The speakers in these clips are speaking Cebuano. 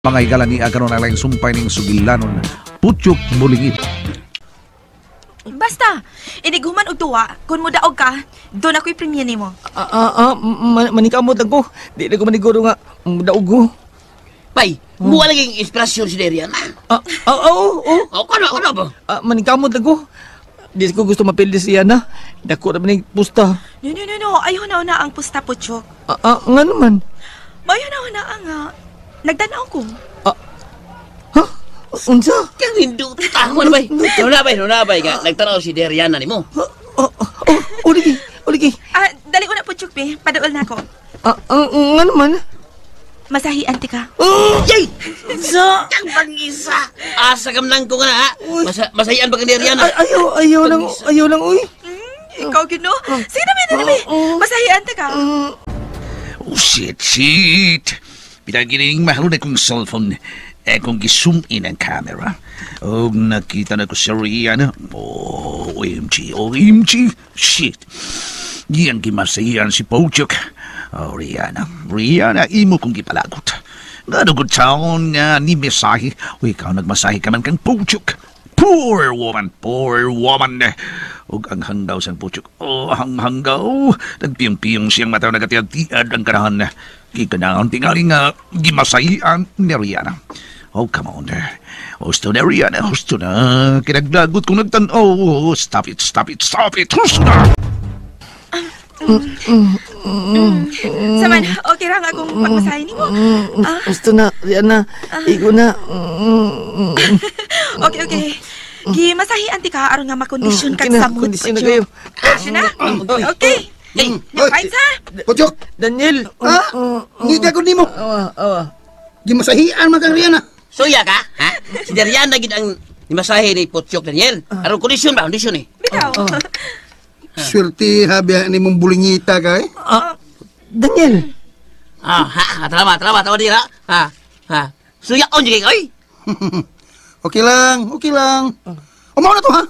Mga higala ni karon ang laing sumpay ning sugilanon, Putyok Bulingit. Basta, inighuman og tuwa, kung mudaog ka, doon ako'y premye nimo. Manikamot lang ko. Di na ko maniguro nga daog ko. Bay, buwa lagi ang inspirasyon si Derian. Oo. Oh, kano ba? Manikamot lang ko. Di ko gusto mapildi siya na. Dako ra man ning pusta. No, no, no, no. Ayaw na una ang pusta, Putyok. Nga naman. Mayo na una ang nagtanaw ko. Ha? Unsa? Kang hinduta mo na bay. Nuna bay nga nagtanaw si Derian na nimo. Oh, lagi, oh, lagi. Dali ko na, Putyok, be. Padaol na ako. Nga naman. Masahian ti ka. Oh, Yay! unsa? Kang pangisa. Asa kam lang ko nga ha. Masayan ba kang Derian? Ay, ayaw, ayaw lang, ayaw lang, uy. Ikaw, gino. Sige na, be, dali, be. Masahian ti ka. Oh, shit, shit. Pinagiling mahalo na kong cellphone. Eh, kung gi-zoom in ang camera. Oh, nakita na ko si Rihanna. Oh, OMG, OMG. Shit. Iyang gimasayan si Pochok. Oh, Rihanna, Rihanna, imo kong gipalagot. Nga good taon nga ni mesahe. O ikaw nagmasahe ka man kang Pochok. Poor woman, poor woman. Ug ang hanggaw sang Pochok. Oh, ang hanggaw. Nagpiyong-piyong siyang mataw, nagatiyad-tiad ang kanahan. Gikanahon tingali nga gimasahian ni Rihanna. Oh, come on. Husto na, Rihanna. Husto na. Kinaglagot kong nagtan-aw. Oh, stop it, stop it, stop it. Husto na. Saman, okay ra nga akong pagmasahe nimo. Gusto na, Rihanna. Igo na. Okay. Gimasahian ti ka aron nga makondisyon kag Okay na, samot. kondisyon na kayo. Siya na? Okay. Yay! Fine sa? Putyok! Daniel. Ha? Hindi ka ko nimo. Awa, awa. Gimasahian man kang Rihanna. Suya ka, ha? Si Derian na gid ang nimasahe ni Potyok Daniel. Aron kondisyon ba? Kondisyon eh. Bitaw. Swerte habi ni mong bulingita ka eh. Daniel. Ha, tama, tama, tama dira. Ha. Ha. Suya on jud oy. Okay lang, okay lang. Umaw na to ha.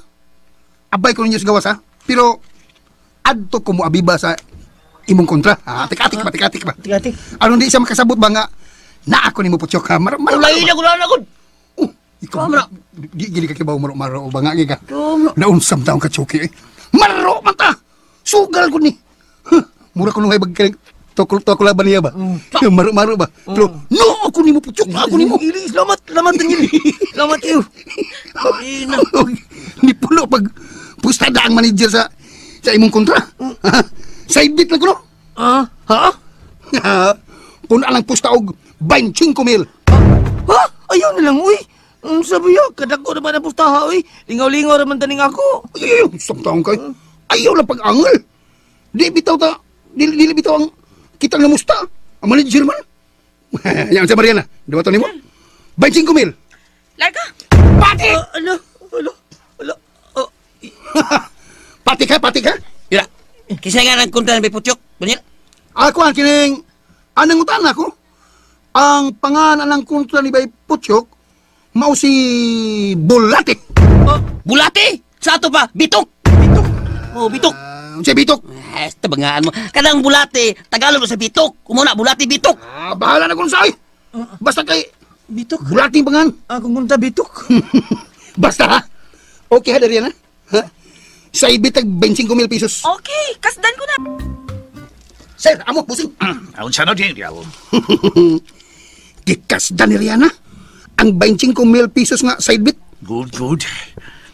Abay ko ninyo sa gawas ha. Pero adto ko mo abiba sa imong kontra. Ha, atik-atik ba, atik-atik ba. Atik-atik. Aron di siya makasabot ba nga na ako nimo Putyok ha. Mar mar Ulay na gud na gud. Oh, ikaw di gili ka kibaw maro-maro ba nga ka. Naunsam taong ka choki eh. Maro man ta. Sugal gud ni. Huh, mura ko nung bag tokol tokol ba niya ba? Yung maro-maro ba? Pero no ako nimo Putyok, ako nimo. Ili, salamat, salamat Daniel. Salamat iyo. Ni pulo pag pustada ang manager sa imong kontra. Side bit lang ko no. Ha? Puno lang pusta og 25 mil. Ha? Ayaw na lang, uy. Sabi yo, kadako na ba na pustaha, uy. Lingaw-lingaw raman taning ako. Ay, ay, ay, isang taong kay. Ayaw lang pag-angol. Di bitaw ta, di bitaw ang kitang namusta. Ang manager man. Yan sa Mariana. Di ba ito nimo? 25 mil. Larga. Pati! Ala, ala, ala. Oh, Pati ka, pati ka. Yura. Kinsa nga nang kontra ni Potyok? Daniel. Ako ang kining anang utan ako. Ang pangalan ng kontra ni Bay Putyok mao si Bulate. Bulate! Sa ato pa, bitok! Bitok! Oh, bitok! Si Bitok. Eh, tabangaan mo. Kanang bulate, Tagalog sa bitok. Kumuna, bulate, bitok. Bahala na kung sa'y. Basta kay bitok. Bulate yung pangan. Akong kunta bitok. Basta ha. Okay ha, Darian ha? Ha? Sa ibitag 25 mil pesos. Okay, kasdan ko na. Sir, amo, busing. Aun sa no, Daniel? Gikasda ni Rihanna. Ang 25 mil pesos nga side bit. Good, good.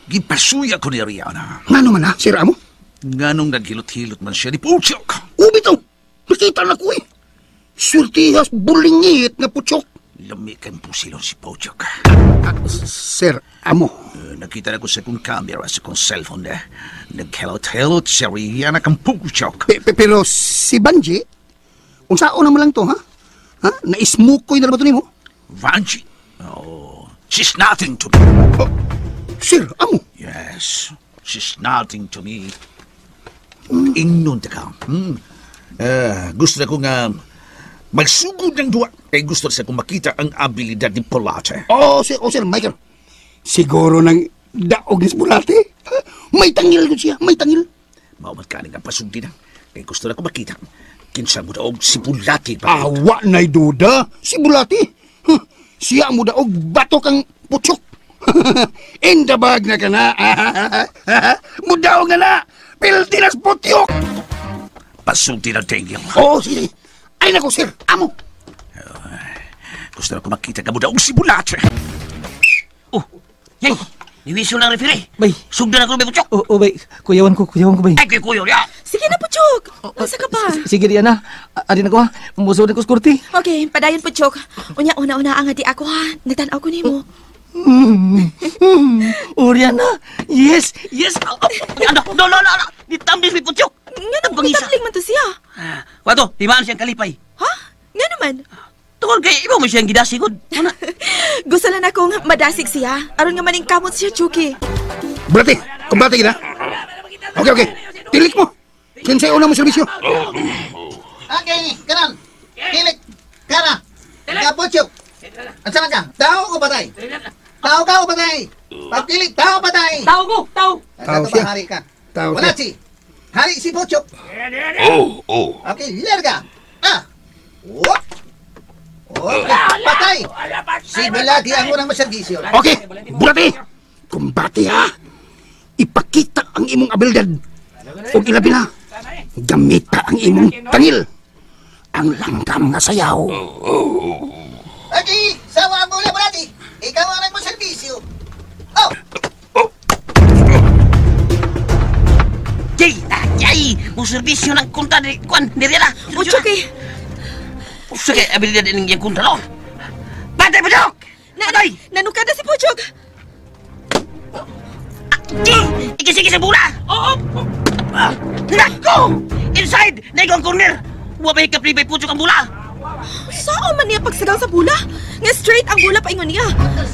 Gipasuya ko ni Rihanna. Ngano man ha, sir amo? Nganong naghilot-hilot man siya ni Puchok. Ubi to. Nakita na ko eh. Surtihas bulingit nga Puchok. Lami kang pusilon si Puchok. Sir, amo. Nakita na ko sa kong camera sa kong cellphone na. Naghilot-hilot si Rihanna kang Puchok. Pero si Banji, unsaon na mo lang to ha? Ha? Naismukoy na ba to nimo? Vanji? Oh, she's nothing to me. Oh, sir, amo. Yes, she's nothing to me. Ingnon ta ka. Gusto na ko nga magsugod ng duwa. Kay gusto sa kong makita ang abilidad ni Polate. Oh, sir, Michael. Siguro nang daog ni Bulate. May tangil ko siya, may tangil. Maumat ka nga pasugdi na. Kay gusto na ko makita. Kinsa mo daog si Bulate ba? Awa na'y duda, si Bulate. Huh. Siya mo daog batok ang Putyok. In the bag na ka na. Mudaog na na. Pildi na sa Putyok. Pasulti na, Daniel. Oo, sige. Ay nako, sir. Amo. Gusto na ko makita ka mo daog si Bulate. Oh, yay! Niwiso lang referee. Bay. Sugdan ako bay Putyok. Oo, bay. Kuyawan ko, bay. Ay, kuya kuyo ya. Sige na, Puchok. Nasa ka pa? Sige, Rihanna. Adi na ko ha. Muso na ko sa kurti. Okay, padayon, Puchok. Unya, una-una ang adi ako ha. Nagtanaw ko nimo. Oh, Rihanna. Yes, yes. Ano? No, no, no, no. Ditambis may Putyok. Nga naman, Pangisa. kitapling man to siya. Wato, timaan siyang kalipay. Ha? Nga naman. Tungkol kay iba mo siyang gidasigod. Una. Gusto lang akong madasig siya. Aron nga maning kamot siya, Chucky. Bulate, kumbate kita. Okay, okay. Tilik mo. Kinsay una mo serbisyo. Okay, kanan. Tilik. Kana. Kaputyok. Ang sama ka? Tao ko patay? Tao ka o patay? Pagtilik, tao patay. Tao ko, tao. Tao Tao siya. Hari ka. Tao Wala siya. si. Hari si Putyok. Oh, oh. Okay, larga. Ah. Whoop. Okay, patay. Si Bulati ang unang maservisyo. Okay, Bulate. Kumbate ha. Ipakita ang imong abilidad. Ug ilabi na. Gamita ang imong tangil. Ang langgam nga sayaw. Okay, sawa ang bola, Bulati. Ikaw ang nagmaservisyo. Oh, Jay, yay! Mo serbisyo ng kontra ni Kwan, ni Rihanna. O, Chucky. Sige, abilidad ng iyang kontra, no? Patay, Putyok! Patay! Nanuka na si Puchok. Jay! Ikisige sa bola! Oo! Nako! Inside! Naigo ang corner! Wa ba hikap ni Bay Putyok ang bola? Sao man niya pagsigaw sa bula? Nga straight ang bula paingon niya.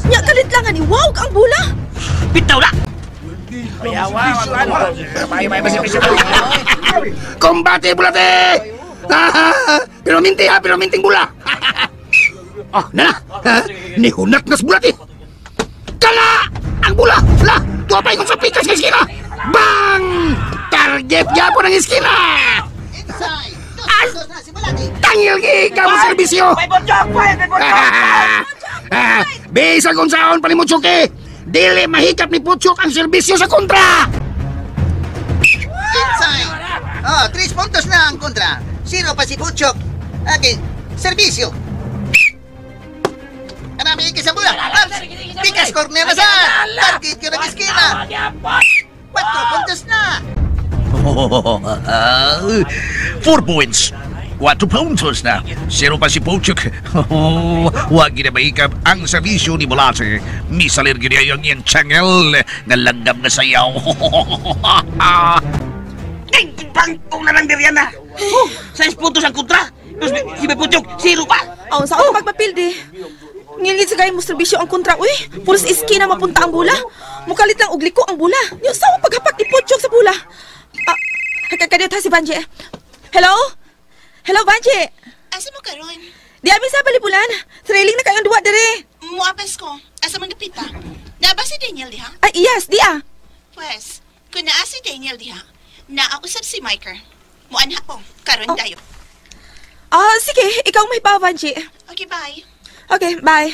Nya kalit lang ani wow ang bula. Bitaw na! Kumbate, Bulate! Pero minti ha, pero minting bula. Oh, nana. Nihunat na sa Bulate. Kala! Ang bula! La! Tuwa pa sa pikas ng iskina! Bang! Target gyapon ang iskina! inside. Dos, dos na si Bulati. Tangil ka mo serbisyo! Bay Putyok! Bay Putyok! Bisa kung saon pa ni Mutsuki! Dili mahikap ni Putyok ang serbisyo sa kontra! Inside. Oh, 3 puntos na ang kontra. Zero pa si Putyok. Okay, servisyo. Kanami ikis ang bola. Ups! Pikas corner na sa. Target yun ang iskina. 4 puntos na. 4 points. 4 puntos na. 0 pa si Puchok. Wag na mahikap ang serbisyo ni Bulate. Misalir gini ang iyang channel nga langgam nga sayaw. Ay, bangkong na lang ni Rihanna! Oh, 6 puntos ang kontra! Tapos si Bay Putyok, 0 pa! Oh, sa ako pagpapildi. Ngilngid sa gayong mo serbisyo ang kontra, uy. Pulos iskina mapunta ang bula. Mukalit lang og liko ang bula. Yung sawa paghapak ni Puchok sa bula. Ah, kakadiyot ha si Banji. Hello? Hello, Banji. Asa mo karon? Di abi sa balibulan. Trailing na kayong duwa dere. Muapas ko. Asa man dapita? Naa ba si Daniel diha? Ay, yes, di ah. Pwes, kung naa si Daniel diha, naausap si Mike. Muanha ko, karon Oh. dayo. Ah, sige, ikaw may pa, Banji. Okay, bye. Okay, bye.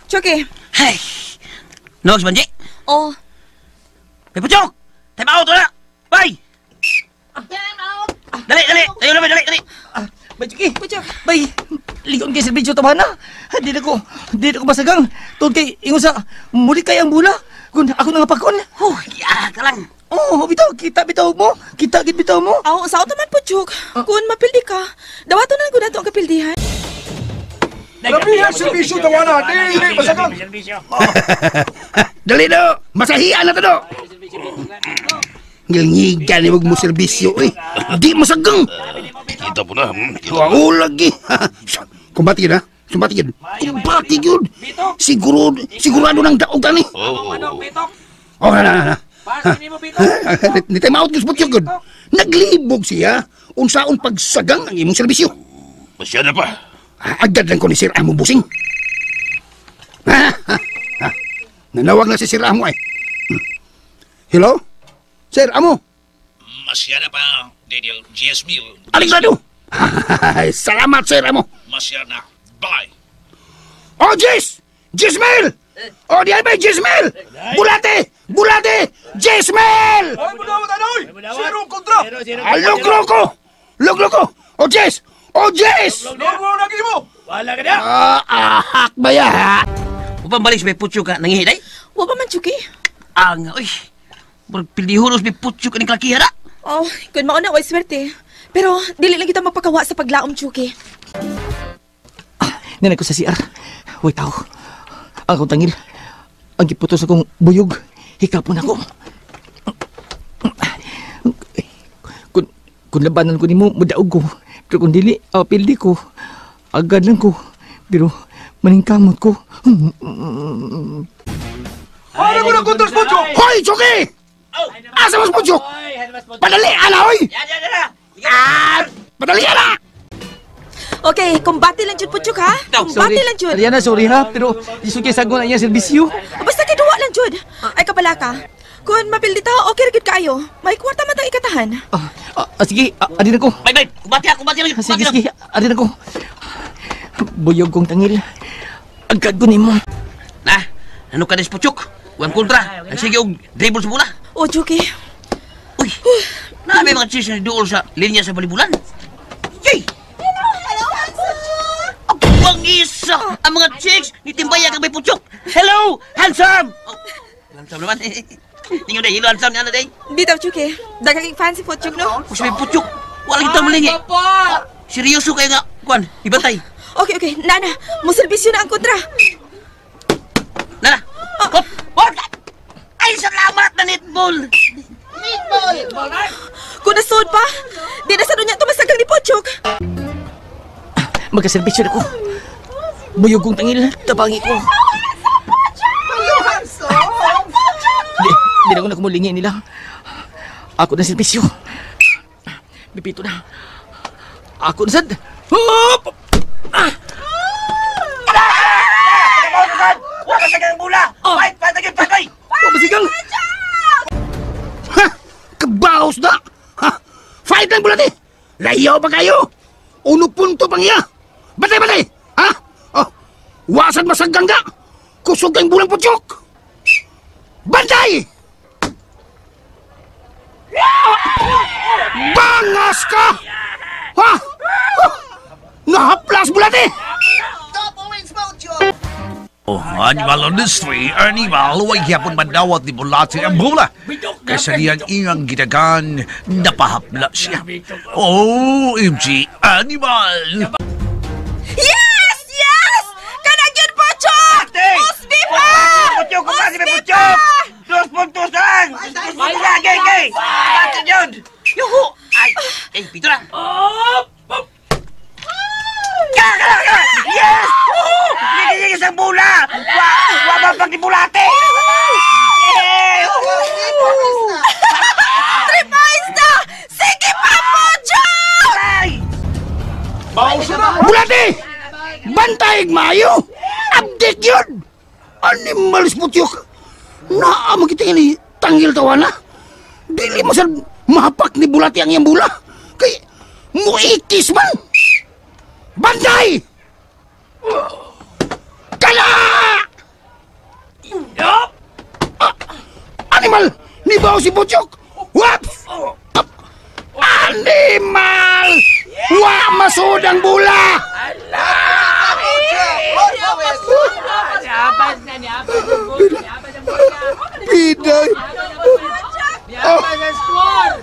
Chucky. Hey! No, si Banji! Oh, Bay Putyok! Time out na! Bye! Time out. Dali, dali! Tayo na, dali, dali! Bay, Chucky. Puchok. Bay, ligon kay serbisyo tama na. Di na ko masagang. Tungod kay ingon sa muli kay ang bula. Kun ako na nga pakon. Huh, ya ka lang! Oh, bitaw, kita bitaw mo. Kita gid bitaw mo. Aw, sa auto man Puchok. Kung mapildi ka, dawato na lang ko nato ang kapildihan. Labihan serbisyo tawana, dili masagang. Dali do! Masahian na to do! Ngilngigan ni mo serbisyo eh. Di masagang! Kita po na. Wow, lagi. Kumbati yun ha? Kumbati yun. Kumbati yun. Siguro, sigurado ng daog ani. Oh, Oh, na, na, na. Ni time out yung spot yun. Naglibog siya. Unsaon pagsagang ang imong serbisyo. Masya na pa. Agad lang ko ni Sir Amo Busing. Nanawag na si Sir Amo ay. Hello? Sir Amo? Masya na pa, Daniel. 10,000. Aligrado! Salamat, Sir Amo. Masya na. Bye. Oh, Jis! Jismel! Oh, di ay ba, Jismel! Bulate! Bulate! Jismel! Ay, munawat anoy! Zero kontra! Ah, lugro ko! Lugro ko! Oh, Jis! Oh, Jis! Lugro na gini mo! Ah, ahak ba ya, ha? Upang balik sa may Putyok ka, nangihiday? Wa pa man, Chucky. Ang, uy! Murag pildihunos may Putyok ka ng kalakihan, ha? Oh, kun mao na way swerte. Pero dili lang kita magpakawa sa paglaom, Chucky. Nanay ko sa CR. Uy, tao. Ang akong tangil. Ang giputos akong buyog. Hikapon ako. Kung labanan ko nimo, mudaog ko. Pero kung dili, pildi ko. Agad lang ko. Pero maningkamot ko. Ano ko na kontra sa Putyok? Hoy, Chucky! Asa mas Putyok? Padali, ala, hoy! Ah, padali, ala! Okay, kumbate lang jud Putyok ha. Kumbate lang jud. Ariana, sorry ha. Pero isuki sagon na iya serbisyo. Basta kiduwa lang jud. Ay kabala ka. Kung mapildi ta, okay ra gid kaayo. May kwarta man tang ikatahan. Sige, adin ako. Bay, bay, kumbate ha, kumbate lang. Sige, sige, adin ako. Buyog kong tangil. Agad ko nimo. Na, ano ka des Putyok? Uang kontra. Ang sige og dribble sa bola. Oh, Chucky. Uy, na may mga chicks na duol sa linya sa balibulan. Yay! Hello, handsome! Ang isa! Ang mga chicks ni Timbaya kang may Putyok. Hello, handsome! Oh, handsome naman. Tingnan day, hello handsome ni Ana day. Bitaw, Chucky. Daghang fancy Putyok, no? Kung may Putyok, wala kita malingi. Seryoso kayo nga, Kwan, ibantay. Okay, okay. Nana, muserbisyo na ang kontra. Nana, hop, hop! Ay, salamat na netball! Netball! Kung nasod pa, di na sa dunya tumasagang ni Putyok. Magkaserbisyo na ko. Buyog kong tangil, tabangi ko. Hello, handsome! Di na ko na kumulingi nila. Ako na serbisyo. Bipito na. Ako na sad. Hop! Ah! Wala sa kang bula! Fight! Fight again! Fight! Wa masigang! Ha! Kabaos na! Ha! Fight lang bulate! Layo pa kayo! Uno punto pang iya! Batay, batay! Ha? Oh! Wasan masanggang da! Kusog ang bulang Putyok! Bantay! Bangas ka! Ha? Nahaplas bulate! Top wins, Putyok! Oh, animal on the street, animal, way yapon mandawat ni Bulate ang bola. Kaysa niyang iyang gitagan, napahapla siya. Oh, MG, animal! Yes! Yes! Kanagyan, Putyok! Usbi pa! Putyok! Kumbate may Putyok! 2 puntos lang! 2 puntos lang! Gay, gay! Kumbate yun! Yuhu! Ay! Ay, pito na! Kaka! Yes! Woohoo! Nigigigis ang bola! Wa mapag ni Bulate! Yeah! Woohoo! 3 points na! Sige pa, Putyok! Ay! Baos na! Bulate! Bantay maayo! Abdik yun! Animal Putyok! Naa magita ni tanggil tawana! Dili masad mahapak ni Bulate ang iyang bula! Kay muikis man! Bantay! Kala! Animal! Nibaw si Putyok! Waps! Animal! Wa masud ang bula! Piday! Oh!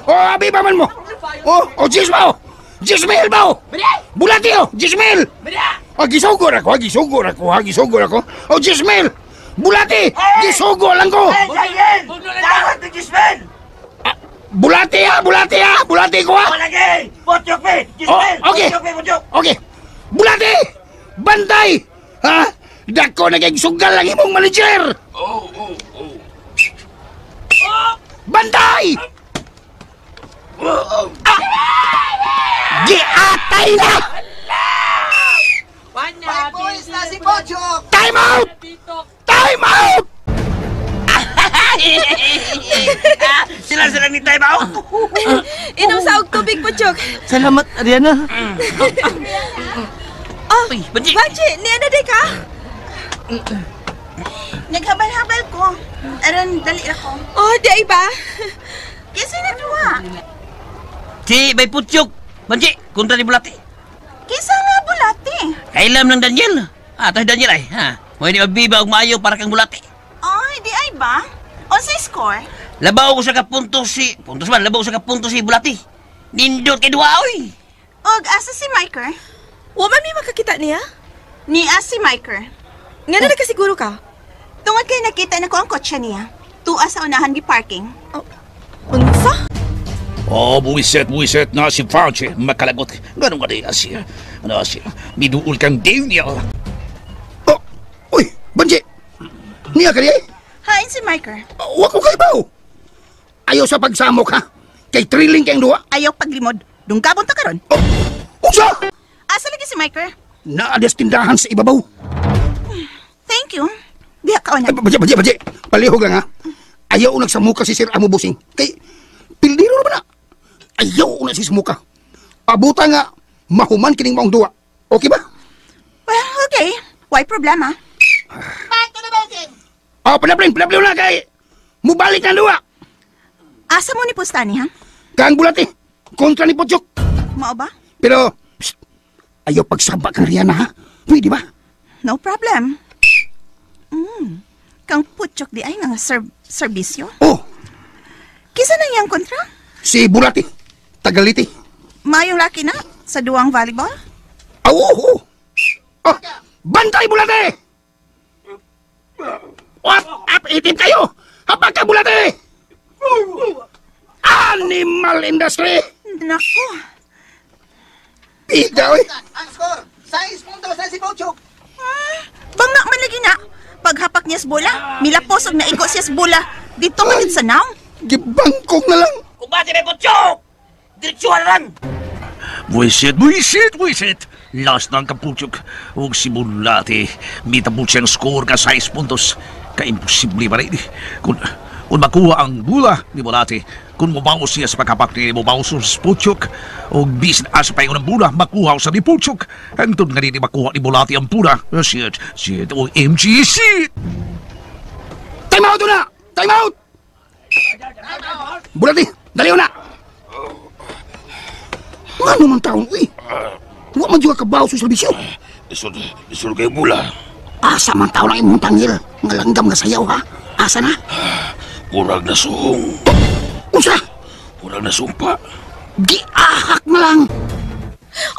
Oh, abi pa man mo! Oh, oh, Diyos mo! Jismil ba? Bulati oh! Jismil! Oh, gisugor ako, gisugor ako, gisugor ako. Oh, Jismil! Bulati! Gisugo lang ko! Tawag ni Jismil! Bulati ha! Bulati ha! Bulati ko ha! Malagi! Putyok me! Jismil! Oh, okay. Putyok me! Putyok! Okay! Bulati! Bantay! Ha? Dako naging sugal lang imong manager! Oh, oh, oh. Bantay! Ah! Giatay na! 5 points na si Putyok! Time out! Time out! Sila sila ni time out! Inom sa og tubig, Putyok. Salamat, Ariana. Oh, Uy, Benji. Benji, ni ano di ka? Naghabal-habal ko. Aron, dali ako. Oh, di ay ba? Kisa na duwa. Si Bay Putyok. Banji, kontra ni Bulati. Kisa nga Bulati. Kailam ng Daniel. Ah, tayo Daniel ay. Ha? Mo hindi magbiba og maayo para kang Bulati. Ay, di ay ba? Unsay score? Labaw ko sa kapunto si... Puntos man, labaw ko sa kapunto si Bulati. Nindot kay duwa, oy. Og asa si Miker? Wa man mi makakita niya. Niya si Miker. Nga na nakasiguro ka? Tungod kay nakita na ko ang kotse niya. Tuwa sa unahan gi parking. Oh, unsa? Oh, buwiset, buwiset na si Farge. Makalagot. Ganun ka di, siya. Ano siya? Miduol kang Daniel. Oh, uy, Banji. Niya ka niya eh? Hain si Miker. Wa ko kaibaw. Ayaw sa pagsamok ha. Kay thrilling kayong duwa. Ayaw paglimod. Dungkabon ta karon. Oh, unsa? Asa lagi si Miker? Naades tindahan sa ibabaw. Thank you. Diha ka na. Ay, Banji, Banji, Banji. Palihog lang ha. Ayaw nagsamuka si Sir Amo Busing. Kay, pildiro na ba na? Ayaw na si Sumuka. Abuta nga, mahuman kining maong duwa. Okay ba? Well, okay. Why problema? Back to the ball game! Oh, palablin, palablin na kay. Mubalik na duwa. Asa mo ni Pustani, ha? Kang Bulati, kontra ni Putyok. Mao ba? Pero, psst, ayaw pagsaba kang Rihanna, ha? Pwede ba? No problem. Kang Putyok di ay nga serbisyo. Oh. Kisa na iyang kontra? Si Bulati, Tagaliti. Mayong laki na sa duwang volleyball? Oh, oh, oh. Oh, bantay Bulati! What? Up, itim kayo! Hapag ka, Bulati! Animal industry! Nako. Piga, oy. Ang score, 6 puntos na si Putyok. Bangga man lagi na. Paghapak niya sa bola, milapos og naigo siya sa bola. Dito man sa naong. Gibangkong na lang. Kumbate may Putyok! Diretsuhan lang! Buwisit, buwisit, buwisit! Last ng Kaputyok. Huwag si Bulati. Mitapot siyang score ka 6 puntos. Kaimposible pa rin. Kung makuha ang bula ni Bulati, kung mubawas siya sa pagkapak ni mubawas sa Putyok, o bisin asa pa ng bula, makuha sa ni Putyok. Hangtod nga ni makuha ni Bulati ang bula. Shit, shit, OMG, shit! Time out na! Time out! Bulati, daliw na! Ano man taon, uy? Wa man juga kabaw sa serbisyo. Isod kayo bula. Asa man taon ang imong tangil? Nga langgam nga sayaw, ha? Asa na? Murag na suhong. Unsa? Murag na sumpa. Giahak na lang.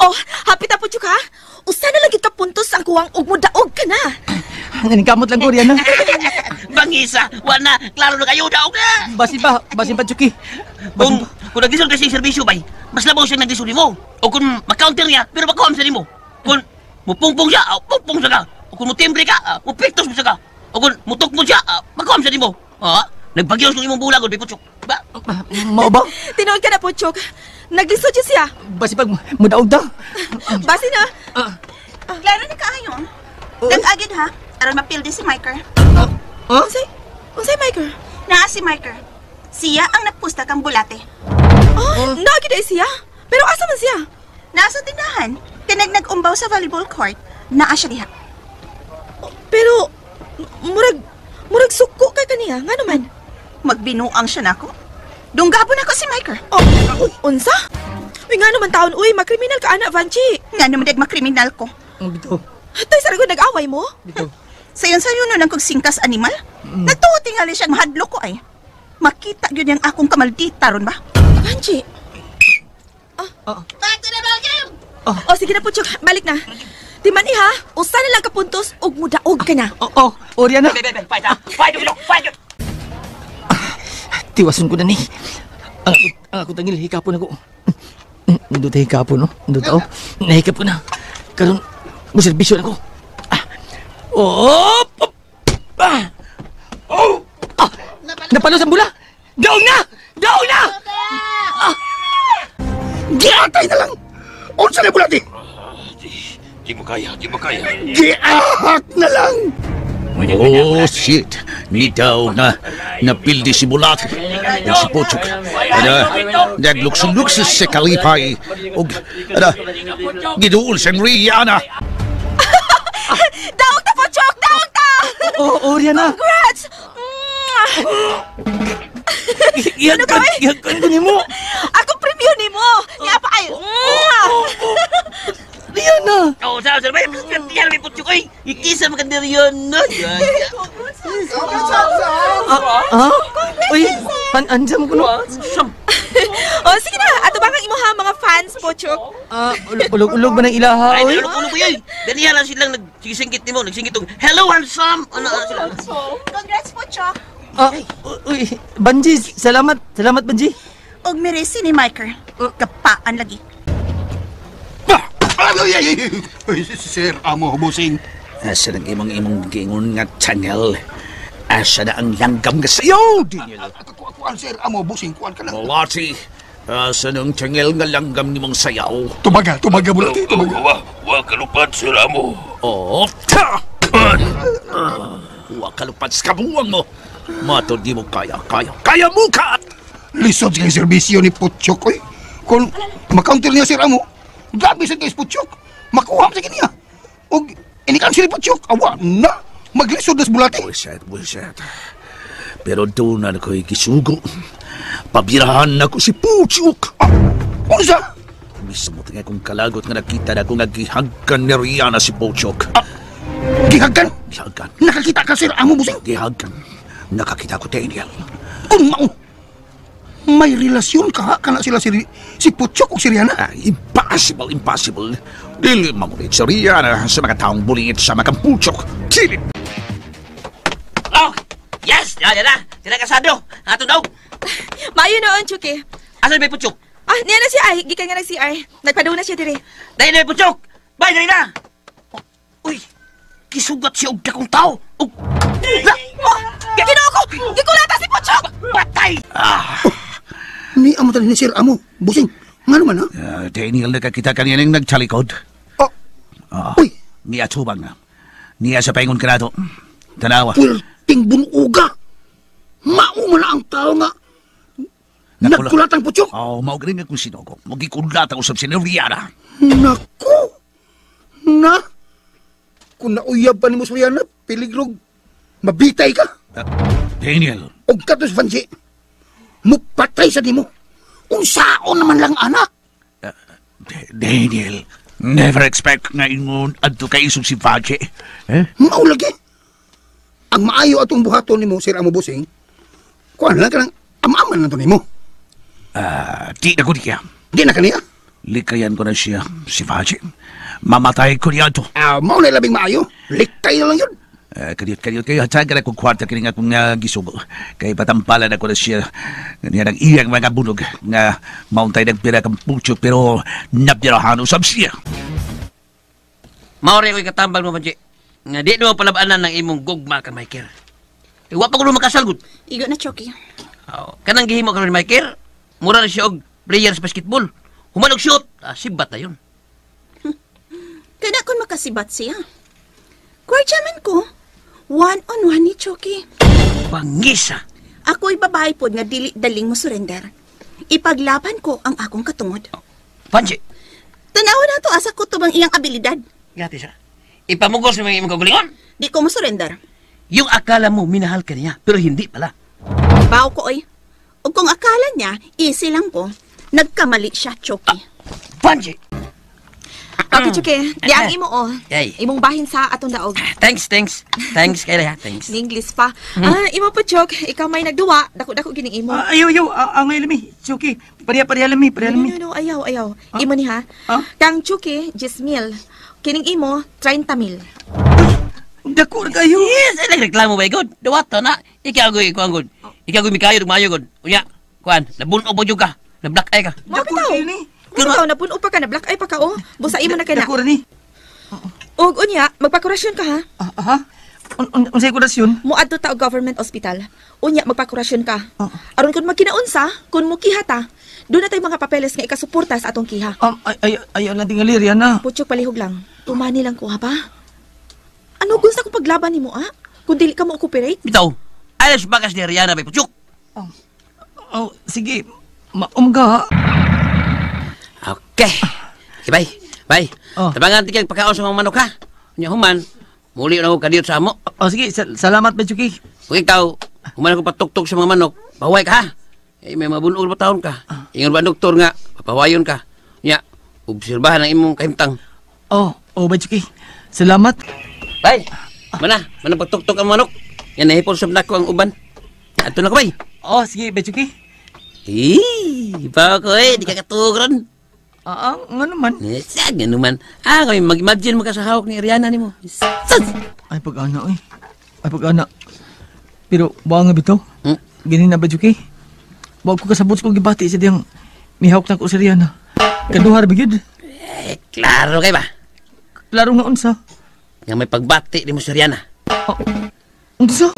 Oh, happy ta Putyok ha? Usa na lang ka puntos ang kuwang ug mudaog ka na. Naningkamot lang ko, Rihanna. Bangisa, wala, klaro na kayo, daog na. Basin pa, Chucky. Kung naglisod kasi yung serbisyo, bay, mas labaw siyang naglisod nimo. O kung makounter niya, pero makuha sa nimo. Kung mupungpong siya, pungpong siya ka. O kung mutimbre ka, mupiktos mo siya ka. O kung mutukmod siya, makuha sa nimo. Ha? Nagbagyos ng imong bulag, bay Putyok. Ba? Mao ba? Tinuod ka na, Putyok. Naglisod siya siya. Basin pag mudaog ta. Basin na. Klaro na kaayo. Nag-agid ha. Aron mapildi si Miker. Huh? Unsay Miker? Naa si Miker. Siya ang nagpusta kang Bulate. Oh, naagid ay siya. Pero asa man siya? Naa sa tindahan. Tinag nag-umbaw sa volleyball court. Naa siya diha. Pero murag suko kay kaniya. Nga naman? Magbinuang siya nako. Dunggabon ako si Miker. Oh, unsa? Uy, nga naman taon, uy, makriminal ka ana, Vanchi. Nga naman dag makriminal ko. Bito. Tay, sarago nag-away mo? Bito. Sayon-sayon nun ang kong singkas animal. Nagtuo tingali siyang mahadlok ko ay. Makita yun yung akong kamaldita ron ba? Vanchi. Back to the ball game! Oh, sige na, Putyok. Balik na. Timan iha, usa na lang ka puntos ug mudaog ka na. Oh, oh, Rihanna. Fight, ha? Fight, fight! Tiwason ko na ni. Ang ako tangil, hikapon ako. Nindot hikapon, no? Nindot ako. Nahikap ko na. Karon, muserbisyo na ko. Oh! Ah! Oh! Ah! Napalo sa bula! Daog na! Daog na! Ah! Giatay na lang! Unsa na Bulati? Di mo kaya, di mo kaya. Giahak na lang! Oh, shit. Nitaw na napildi si Bulati. O si Putyok. Ana, naglukso-lukso sa kalipay. Og, ana, giduol siyang Rihanna. Daog ta, Putyok! Daog ta! Oo, Rihanna. Congrats! Ihagkan ko nimo. Ako premyo nimo. Nga pa ay. Rihanna. Oh, sa sa bay, tiyan may Puchok oy. Ikisa man ka Rihanna. Ha? Uy, andyan ko no. Oh, sige na. Ato ba kang imuha mga fans, Puchok? Ulog-ulog ba ng ilaha, Ay, oy? ulog-ulog ko yun. Ganihan lang silang nagsigisingkit nimo, nagsingkit og hello handsome. Ano sila? Congrats, Puchok. Uy, Banji, salamat. Salamat, Banji. Og miresi ni Michael. Kapaan lagi. Ay, Sir Amo, busing. Asa nang imong giingon nga channel? Asa na ang langgam nga sayo, Daniel? Kuan, Sir Amo, busing, kuan ka lang. Malati, asa nang channel nga langgam nimong sayaw? Tumaga, tumaga, bulati, tumaga. Wa kalupad, Sir Amo. Oh, ta! Wa kalupad sa kabuwang mo. Matod di mo kaya, kaya, kaya mo ka! Lisod sa serbisyo ni Puchok, oy. Kung makounter niya, Sir Amo, grabe sa kay Puchok. Makuha sa kanya. Og inikan si Puchok, awa na. Maglisod na sa bulati. Bullshit, bullshit. Pero doon na ko'y gisugo. Pabirahan na ko si Puchok. Unsa? Mismo tingay kong kalagot nga nakita na kung nagihagkan ni Rihanna si Puchok. Gihagkan? Gihagkan. Nakakita ka, Sir Amo, busing? Gihagkan. Nakakita ko, Daniel. Kung mao, may relasyon ka ha? Kana sila si Puchok o si Rihanna? Impossible, impossible. Dili mamulit si Rihanna sa mga taong bulingit sa mga Puchok. Kilip! Oh, yes! Ya, ya na. Sila kasado. Ato daw. Maayo noon, Chuki. Asa may Puchok? Ah, niya na siya ay. Gikan nga nag-CR. Nagpaduna na siya dire. Dahil na may Puchok! Bye, dali na! Uy! Kisugat siya og dakong tao! Og... Oh, Ginoo ko! Gikulata si Puchok! Patay! Ni amo tali ni Sir Amo, busing. Ngano man ha? Daniel, nakakita kanina yung nagtalikod. Oh. Uy! Niya tubang na. Niya sa paingon ka nato. Tanawa. Pulting bunuga! Mao man na ang tao nga nagkulatang Puchok. Oh, mao gani nga kung sino ko. Magikulata usab si Rihanna. Naku! Na! Kung nauyab pa ni mo si Rihanna, piligrog, mabitay ka. Daniel. Og katos Vanji, mupatay sa nimo. Unsaon naman lang anak. Daniel, never expect nga ingon adto kay isog si Vache. Eh? Mao lagi. Ang maayo atong buhaton nimo, Sir Amo Busing, kuan lang kanang amaman na to nimo. Di na ko niya. Di na kaniya? Likayan ko na siya, si Vache. Mamatay ko niya to. Mao na labing maayo. Likay na lang yun. Kadiyot kayo. Hatag ka na kung kwarta kini nga kung gisugo. Kay patampalan ako na siya. Niya nang iyang mga bunog nga mauntay nagpira kang Puchok pero napirahan usab siya. Maori ko'y katambal mo, Banji. Nga di naman palabanan ng imong gugma ka, Michael. Wa pa ko makasalgod. Igo na, Chucky. Oh, kanang gihimo karon ni Michael, mura na siya og player sa basketball. Human og shoot, sibat na yun. Kada kun makasibat siya. Kwartya man ko, 1-on-1 ni Chucky. Bangisa! Ako'y babae pod nga dili daling mo surrender. Ipaglaban ko ang akong katungod. Panji! Tanawa na to asa ko tubang iyang abilidad. Gati siya. Ipamugos mo yung imong kaugalingon. Di ko mo surrender. Yung akala mo minahal ka niya, pero hindi pala. Baw ko oy. O kung akala niya, easy lang ko. Nagkamali siya, Chucky. Panji! Okay, Chucky. Di ang imo, oh. Ay. Imong bahin sa atong daog. Thanks, thanks. Thanks, kay ha. Thanks. English pa. Imo pa, Chok. Ikaw may nagduwa. Dako-dako gining imo. Ayaw, ayaw. Angay lami. Chucky. Pareha lami, pareha lami. No, ayaw, ayaw. Imo ni ha. Kang Chucky, 10 mil. Kining imo, 30 mil. Dako na kayo. Yes, ay nagreklamo ba, God? Duwata na. Ikaw, goy, kuan, God. Ikaw, goy, mikayo, dumayo, God. Unya, kuan, nabuno ba ka? Na-black eye ka. Dako na ni. Ikaw, napuno pa ka, na-black eye pa ka, oh. Busa imo na ka na. Dako ni. Og unya, magpakurasyon ka, ha? Ha? Unsay kurasyon? Muadto ta og government hospital. Unya, magpakurasyon ka. Aron kun magkinaunsa, kun mukiha ta, doon na tayo mga papeles nga ikasuporta sa atong kiha. Ay, ayaw lang tingali, Rihanna. Puchok, palihog lang. Tumani lang ko, ha ba? Ano gusto ko paglaban nimo, ah? Kung dili ka mo cooperate? Bitaw, alas bagas ni Rihanna, bay Puchok. Oh, sige. Maumga, ha? Okay. Okay, bye. Bye. Oh. Tabangan tigang pagkaon sa mga manok, ha? Unya, human, Muli na ako kadiyot sa amo. Oh, sige, salamat ba, Chucky. Kung ikaw, human ako patuktok sa mga manok, pahuway ka ha. Eh, may mabunog pa taon ka. Ingon ba doktor nga, papahuwayon ka. Nya, obserbahan ang imong kahimtang. Oh, ba, Chucky. Salamat. Bay, mana pagtuktok ang manok. Yan, nahipon sa ko ang uban. Ato na ko, bay. Oh, sige, ba, Chucky. Eh, pa ko eh, di ka katuog ron. Ah, nga naman. Saan nga naman? Ah, kami mag-imagine mo ka sa hawak ni Ariana ni mo. Saan? Ay, pag-ana, eh. Ay, pag-ana. Pero, buha nga bitaw. Ganun na ba, Juki? Huwag ko kasabot kong gibati sa diyang mihawak na ko si Ariana. Kaduhar ba yun? Eh, klaro kay ba? Klaro nga unsa. Nga may pagbati ni mo si Ariana. Oh, unsa?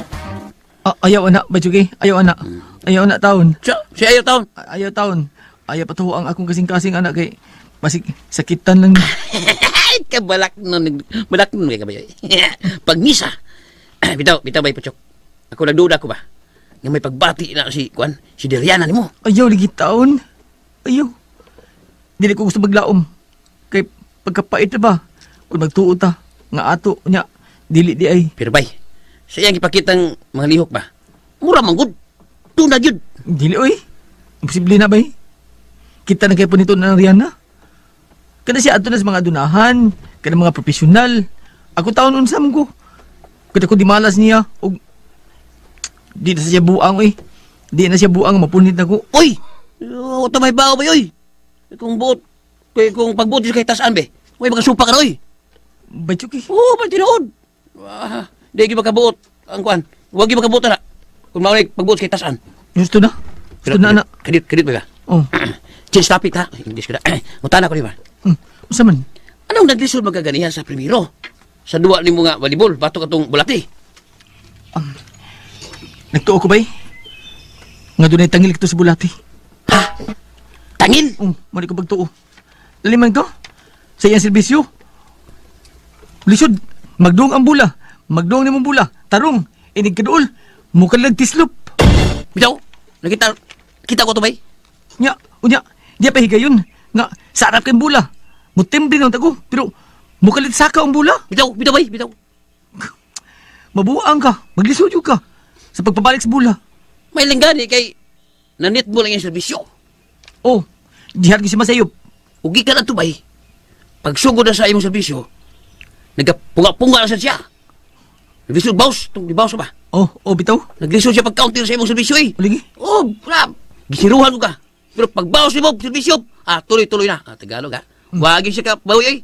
Ah, ayaw ana ba, Juki? Ayaw ana. Ayaw ana taon. Si ayaw taon? Ayaw taon. Ayaw patuho ang akong kasing-kasing anak kay basig sakitan lang. Ay, kabalak nun. Balak nun kay kabayo. Pagmisa. Bitaw bay Puchok. Ako nagduda ko ba? Nga may pagbati na si Kuan, si Deriana nimo. Ayaw lagi taon. Ayaw. Dili ko gusto maglaom. Kay pagkapait ba? Kung magtuo ta nga ato nya dili di ay. Pero bay, sa iyang ipakitang mga lihok ba? Mura man gud. Tuna gyud. Dili oy. Imposible na bay. Kita na kayo po nito na Rihanna. Kada siya ato na sa mga adunahan, kada mga profesional. Ako taon unsa man ko. Kada ko di malas niya og di na siya buang oy. Di na siya buang mapunit na ko. Oy! O may bao ba oy? Kung buot kay kung pagbuot kay tasan be. Oy mga supa ka oy. Baychuki. Oo, ba tinuod. Di gyud makabuot ang kuan. Wa gyud makabuot na. Kung mao pagbuot kay tasan. Gusto na. Gusto na na. Kadit ba ka? Oh. Change topic ha. English ko na. Mutana ko di ba? Unsa man? Anong naglisod magaganihan sa primero? Sa duwa nimo nga volleyball, batok atong bulati. Nagtuo ko bay? Nga dunay tangil kito sa bulati. Ha? Tangil? Mo di ko pagtuo. Dali man to. Sa iyang serbisyo. Lisod, magduong ang bula. Magduong nimong bula. Tarong, inig kaduol. Mukalag tislop. Bitaw, nakita kita ko to bay. Nya, unya. Di pa higayon nga sarap kay bula. Mutimbre nang tago pero mukalit saka ang bula. Bitaw, bitaw bay, bitaw. Mabuang ka, maglisod ka sa pagpabalik sa bula. May langgani kay nanit mo lang yung serbisyo. Oh, dihat gyud si masayop. Ugi ka na to bay. Pagsugod na sa imong serbisyo, nagapunga-punga na siya. Naglisod baws, tong di baws ba? Oh, bitaw. Naglisod siya pag-counter sa imong serbisyo eh. Ligi. Oh, grab. Gisiruhan ko ka. Pero pagbawas nimo serbisyo, tuloy-tuloy na. Tagalog ha. Wagi siya ka bawi ay.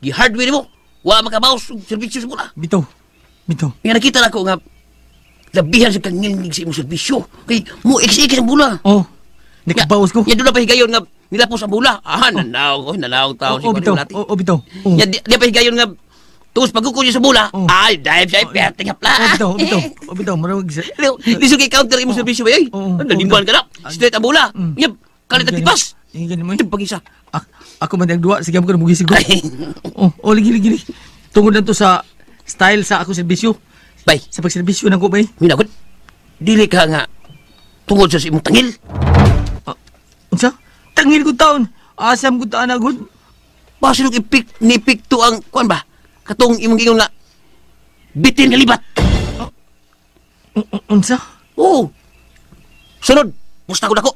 Gi-hardware nimo. Wa makabawas og serbisyo sa bula. Bitaw. Bitaw. Nga nakita na ko nga labihan sa kangilngig sa imong serbisyo. Kay mo ikis ang bula. Oh. Nakabawas ko. Ya doon na pa higayon nga nilapos ang bula. Ah, nanaw ko, nanaw tao si bitaw. Oh, bitaw. Ya di pa higayon nga tuos pagkuko niya sa bula. Ay, dive siya, perting hapla. Oh, bitaw, bitaw. Oh, bitaw, marag. Lisod kay counter imong serbisyo ba ay. Nalimban ka na. Straight ang bula. Yep. Kalit ang tipas. Ingin mo. Pag-isa. Ako man ang duwa, sige mo ko na mugisig ko. Oh, ligi. Tungod na to sa style sa ako serbisyo. Bay. Sa pagserbisyo na ko, bay. Minagod. Dili ka nga tungod sa imong tangil. Unsa? Tangil ko taon. Asam ko taan agod. Basin og ipik ni pikto ang kuan ba? Katong imong gingon nga bitin nga libat. Unsa? Oo. Sunod, musta ko dako.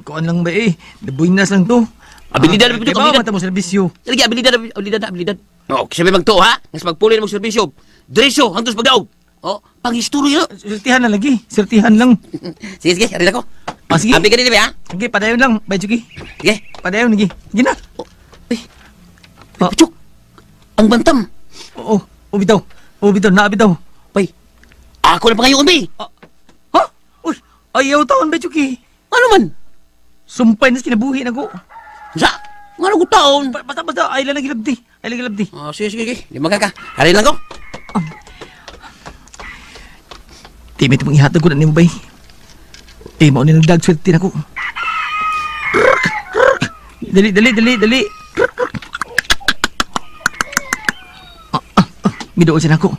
Kuan lang ba eh. Nabuinas lang to. Abilidad na abilidad. Mata mo serbisyo. Lagi abilidad. Oh, kasi may magtuo ha. Ngas magpuli na mo serbisyo. Diretso hangtod sa pagdaog. Oh, panghistorya. Sertihan na lagi. Sertihan lang. Sige, ari ako. Sige. Abi ka din ba ha? Sige, padayon lang. Bay Chucky. Sige. Padayon lagi. Sige na. Eh. Puchok. Ang bantam. Oo, bitaw. Oo, bitaw, na bitaw. Bay. Ako na pangayon bay. Ha? Uy, ayaw taon bay Chucky. Ano man? Sumpay na sa kinabuhi na ko. Sa? Nga ko taon? Basta, ay lang nagilabdi. Ay lang nagilabdi. Oh, sige. Lima ka. Hari lang ko. Di, may tumang ihatag ko na nimo bay. Eh, mao ni nagdag swerte na ko. Dali. Midoon siya na ko.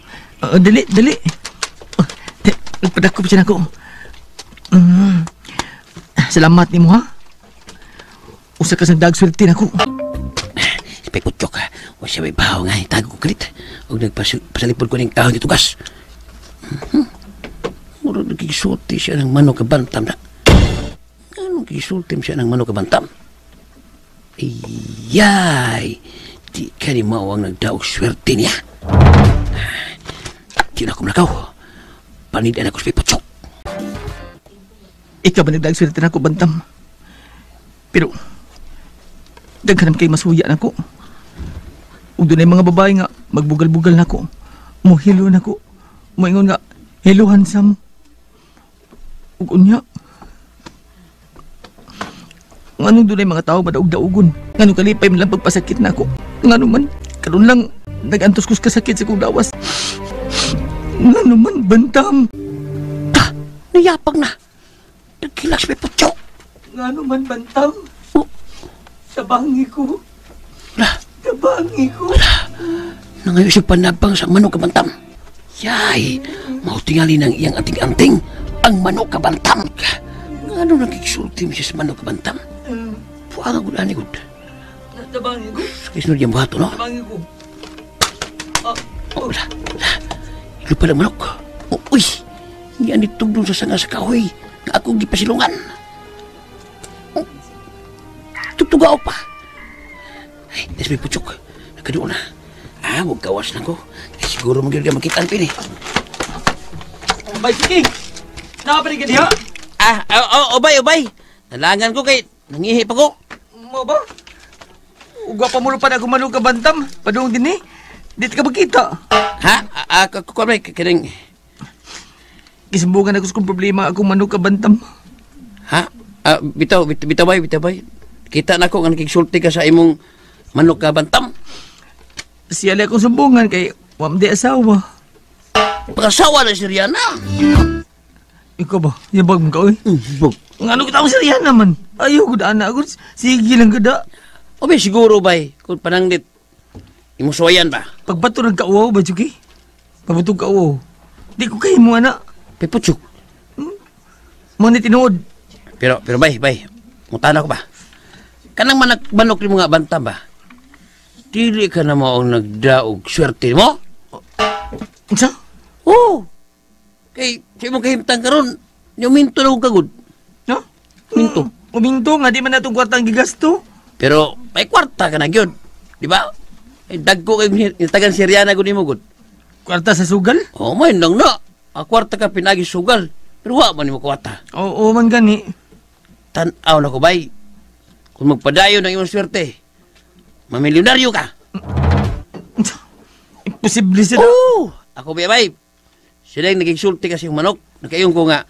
Dali. Nagpadakop siya na ko. Salamat nimo ha. Usa ka sa dagswerte nako. Pekutsok ha. O siya may baho nga. Tago ko kalit. Og nagpasalipod ko ning kahon gitugas. Murag nagkisulti siya ng manok kabantam na. Anong kisulti siya ng manok kabantam? Iyay! Di ka ni mao ang nagdaog swerte niya. Di na ako malakaw. Panidan ako sa Puchok. Ikaw ba nagdaog swerte na ako, Bantam? Pero, daghan naman kay masuya na ko. Ug dunay mga babae nga, magbugal-bugal na ko. Muhilo na ko. Muingon nga, hello handsome. Ug unya. Nganong dunay mga tao madaog-daugon? Nganong kalipay man lang pagpasakit na ako? Ngano man, karon lang nag-antos ko kasakit sa kong lawas. Ngano man, Bantam? Ta, niyapang na. Nagkilas may Puchok. Ngano man, Bantam? Oh. Tabangi ko. Wala. Tabangi ko. Wala. Nangayo siya panabang sa manok kabantam. Yay! Mautingali ng iyang anting-anting ang manok kabantam. Ngano nagkisulti mo siya sa manok kabantam? Puang ako na ni Good. Tabangi ko. Kasunod yung buhato, no? Tabangi ko. Oh, wala. Wala. Ilo pala manok. Oh, uy! Hindi ani tugdong sa sanga sa kahoy nga akong gipasilungan. Oh, tugtugaw pa. Ay, des may Puchok. Nagkadoon na. Ah, huwag kawas na ko. Ay, siguro magyud ka makitaan pin eh. Bay, sige! Nakapanig ka diha? Ah, oh, obay, obay. Nalangan ko kay nangihi pa ko. Mo ba? Ugwa pa mulo pa na gumanong ka bantam. Padung din eh. Dito ka magkita. Ha? Kukuha mo kining... Gisumbugan ako sa kong problema akong manok ka bantam. Ha? Bitaw, bitaw, bay, bitaw, bay. Kita na ko nga nakiksulti ka sa imong manok ka bantam. Siya lang akong sumbungan kay wam di asawa. Pag-asawa na si Rihanna. Ikaw ba? Yabag mo ka, oy. Bog. Nga ano kita akong si Rihanna man? Ayaw ko daan na ako. Sige lang kada. O bay, siguro bay, kung pananglit, imong suwayan ba? Pagbato ng kauwaw ba, Chuki? Pagbato ng kauwaw. Di ko kayo mo, anak. Pipuchok. Mo ni tinuod. Pero bay, bay, mutana ko ba? Kanang manok ni mga bantam ba? Dili ka na maong nagdaog swerte mo? Unsa? Oo. Kay, sa imong kahimtang karon, niuminto na kong kagod. No? Minto. Uminto nga, di man natong kwartang gigasto. Pero may kwarta ka na gyud. Di ba? Ay, dagko kay nitagan si Rihanna gud nimo gud. Kwarta sa sugal? Oh, may nang na. Ang kwarta ka pinagi sugal. Pero wa man nimo kwarta. Oo, man gani. Tan-aw na ko bay. Kung magpadayon ang imong swerte, mamilyonaryo ka. Imposible sila. Oo! Ako bay bay. Sila yung nagigsulti kasi yung manok. Nakayon ko nga,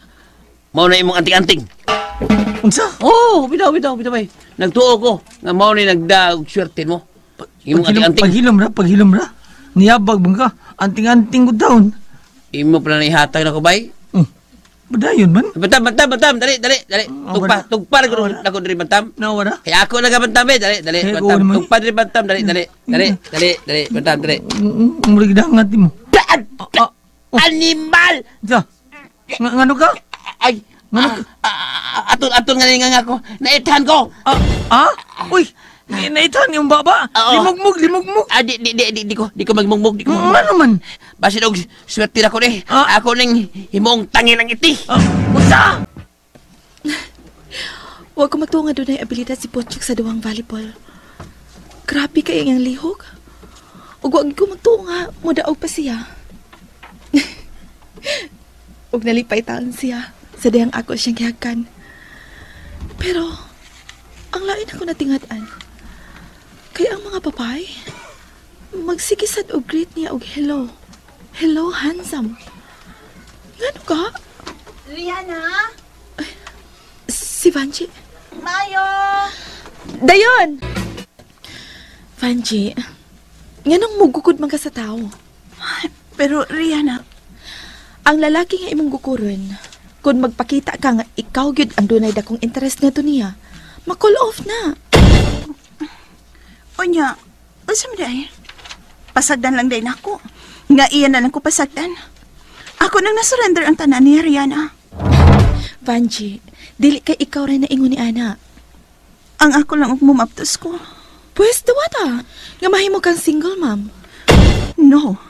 mao na imong anting-anting. Unsa? Oo, bitaw, bitaw, bitaw bay. Nagtuo ko nga mao ni nagdaog swerte mo. Imong anting-anting. Paghilom ra, paghilom ra. Niyabag man ka. Anting-anting ko down. Imo pala na ihatag na ko bay. Badayon man. Bantam, bantam, bantam. Dali, dali, dali. Tugpa, tugpa na ko diri bantam. Nawa na. Kaya ako nagabantam eh. Dali, dali, bantam. Tugpa diri bantam. Dali, dali, dali, dali, dali, bantam, dali. Murag dangat mo. Animal! Sa? Ngano ka? Ay, ngano ka? Aton nga nga ako. Naitahan ko. Ah? Uy! Naitahan yung baba. Limugmug, limugmug. Ah, di ko magmugmug, di ko magmugmug. Ano man? Basin og swerte na ko ni. Ako ning himong tangi ng iti. Unsa? Huwag ko magtuo nga dunay abilidad si Pochok sa duwang volleyball. Grabe kay ang lihok. Ug wag ko magtuo nga modaog pa siya. Ug nalipay taon siya sa dihang ako siyang gihakan. Pero ang lain ako natingad-an. Kaya ang mga babae magsigisad og greet niya og hello. Hello, handsome. Ngano ka? Rihanna? Ay, si Vanji. Mayo! Dayon! Vanji, nganong mugukod man ka sa tao? Pero Rihanna, ang lalaki nga imong gukuron, kung magpakita ka nga ikaw gyud ang dunay dakong interest ngadto niya, ma-call off na. Unya, unsa man day? Pasagdan lang day nako. Nga iya na lang ko pasagdan. Ako nang nasurrender ang tanan niya, Rihanna. Vanji, dili kay ikaw rin naingon ni Ana. Ang ako lang og mumaptos ko. Pwes, duwata. Nga mahimo kang single, ma'am. No.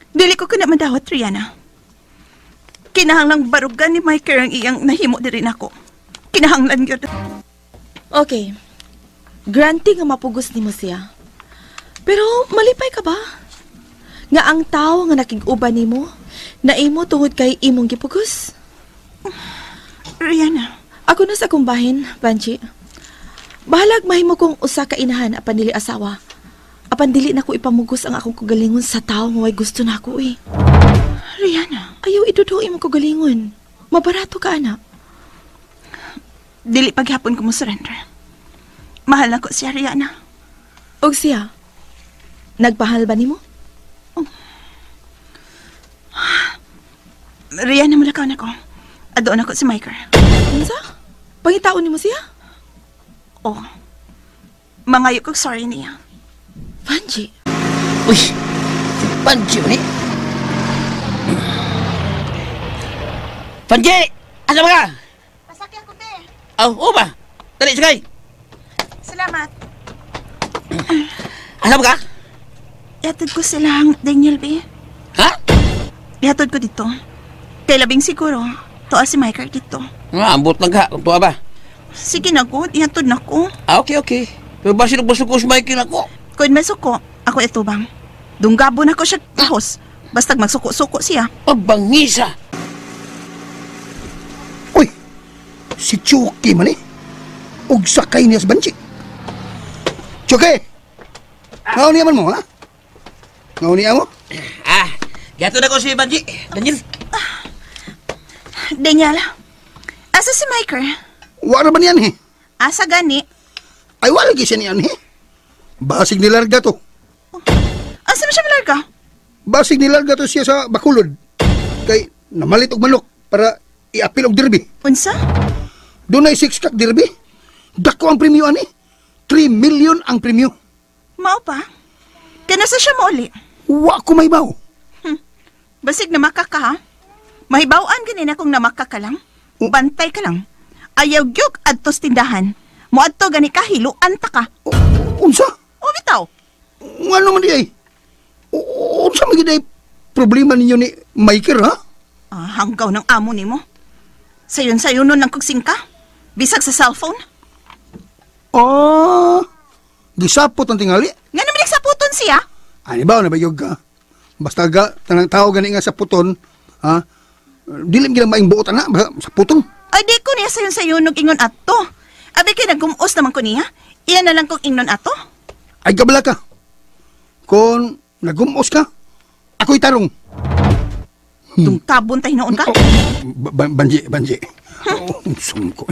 Dili ko kana madawat, Rihanna. Kinahanglang barugan ni Michael ang iyang nahimo diri nako. Kinahanglan gyud. Okay. Granting nga mapugos nimo siya. Pero malipay ka ba? Nga ang tao nga nakig-uban nimo, naimo tungod kay imong gipugos. Rihanna, Ako na sa akong bahin, Banji. Bahalag mahimo kong usa ka inahan apan dili asawa. Apan dili na ko ipamugos ang akong kagalingon sa tao nga way gusto na ako eh. Rihanna, Ayaw idudo imong kagalingon. Mabarato ka, anak. Dili paghapon ko mo surrender. Mahal na ko siya, Rihanna. Og siya, nagpahal ba nimo? Rihanna, mulakaw na ko. Adoon ako si Michael. Unsa? Pangitaon nimo siya? Oh. Mangayo kog sorry niya. Vanji. Uy, si Panji ba ni? Panji! Asa ba ka? Pasaki ako, te. Oh, oo ba? Dali, sakay. Salamat. Asa ba ka? Ihatod ko silang Daniel, be. Ha? Ihatod ko dito. Kay labing siguro, tuwa si Michael dito. Ah, ambot lang ka. Kung tuwa ba? Sige na, good. Ihatod na ko. Ah, okay, okay. Pero ba sino basuko si Michael ako? Kung masuko, ako itubang. Dunggabo na ko siya kahos. Bastag magsuko-suko siya. Pabangisa! Uy! Si Chucky man eh. Ug sakay niya sa Banji. Chucky! Ngaon niya man mo, ha? Ngaon niya mo? Ah, gato na ko si Banji. Daniel. Daniel, asa si Michael? Wala ba niyan eh? Asa gani? Ay, wala gyud siya niyan eh. Basig nilarga to. Asa man siya malarga? Basig nilarga to siya sa Bacolod. Kay namalit og manok para iapil og derby. Unsa? Dunay 6-pack derby. Dako ang premyo ani. 3 million ang premyo. Mao pa? Kanasa siya mauli? Wa ko mahibaw. Basig namaka ka, ha? Mahibaw-an gani na kung namaka ka lang. Bantay ka lang. Ayaw gyud adtos tindahan. Moadto gani ka, hiluan ta ka. Unsa? O bitaw. Ngano man di ay? Unsa man gyud ay problema ninyo ni Michael, ha? Ah, hanggaw ng amo nimo. Sayon-sayon nun lang kog singka. Bisag sa cellphone. Ah, gisapot ang tingali. Nga naman nagsaputon siya. Ani ba na ba yung ka? Basta ga, tanang tao gani nga sa puton, ha? Dili man maing buot ana, sa puton. Ay di ko niya sayon-sayon og ingon ato. Abi kay nagumos naman ko niya. Iyan na lang kong ingnon ato. Ay gabala ka. Kung nagumos ka, ako'y tarong. Tungkabon tayo noon ka. Banji, banji. Oh, sungko.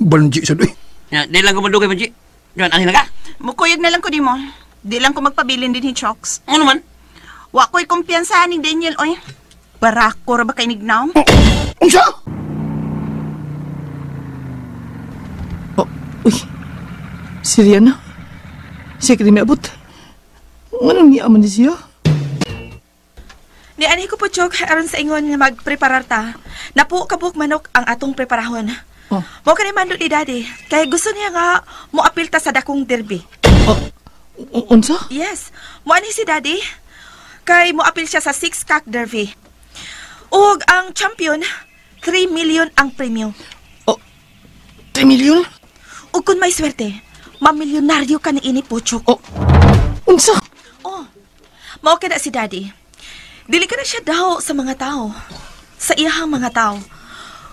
Banji sa doy. Ya, di lang ko madugay, Banji. Diyan, ani na ka? Mukuyog na lang ko di mo. Di lang ko magpabilin din ni Chokes. Ano man? Wa ko'y kumpiyansa ni Daniel, oy. Barako ra ba kay nignaw? Unsa? Oh, uy. Si Rihanna. Siya ka di may abot. Anong niya man ni siya? Ni ani ko po, Chok, aron sa ingon nga magpreparar ta. Napo kabuk manok ang atong preparahon. Oh. Mo kani mando ni Daddy. Kay gusto niya nga moapil ta sa dakong derby. Oh, unsa? Yes, mo ani si Daddy. Kay moapil siya sa 6-cock derby. Ug ang champion, 3 million ang premyo. Oh, 3 million? Ug kun may swerte, mamilyonaryo ka ni ini, Pochok. Oh, unsa? Oh, mao ka na si Daddy. Dili ka na siya daw sa mga tao. Sa iyahang mga tao.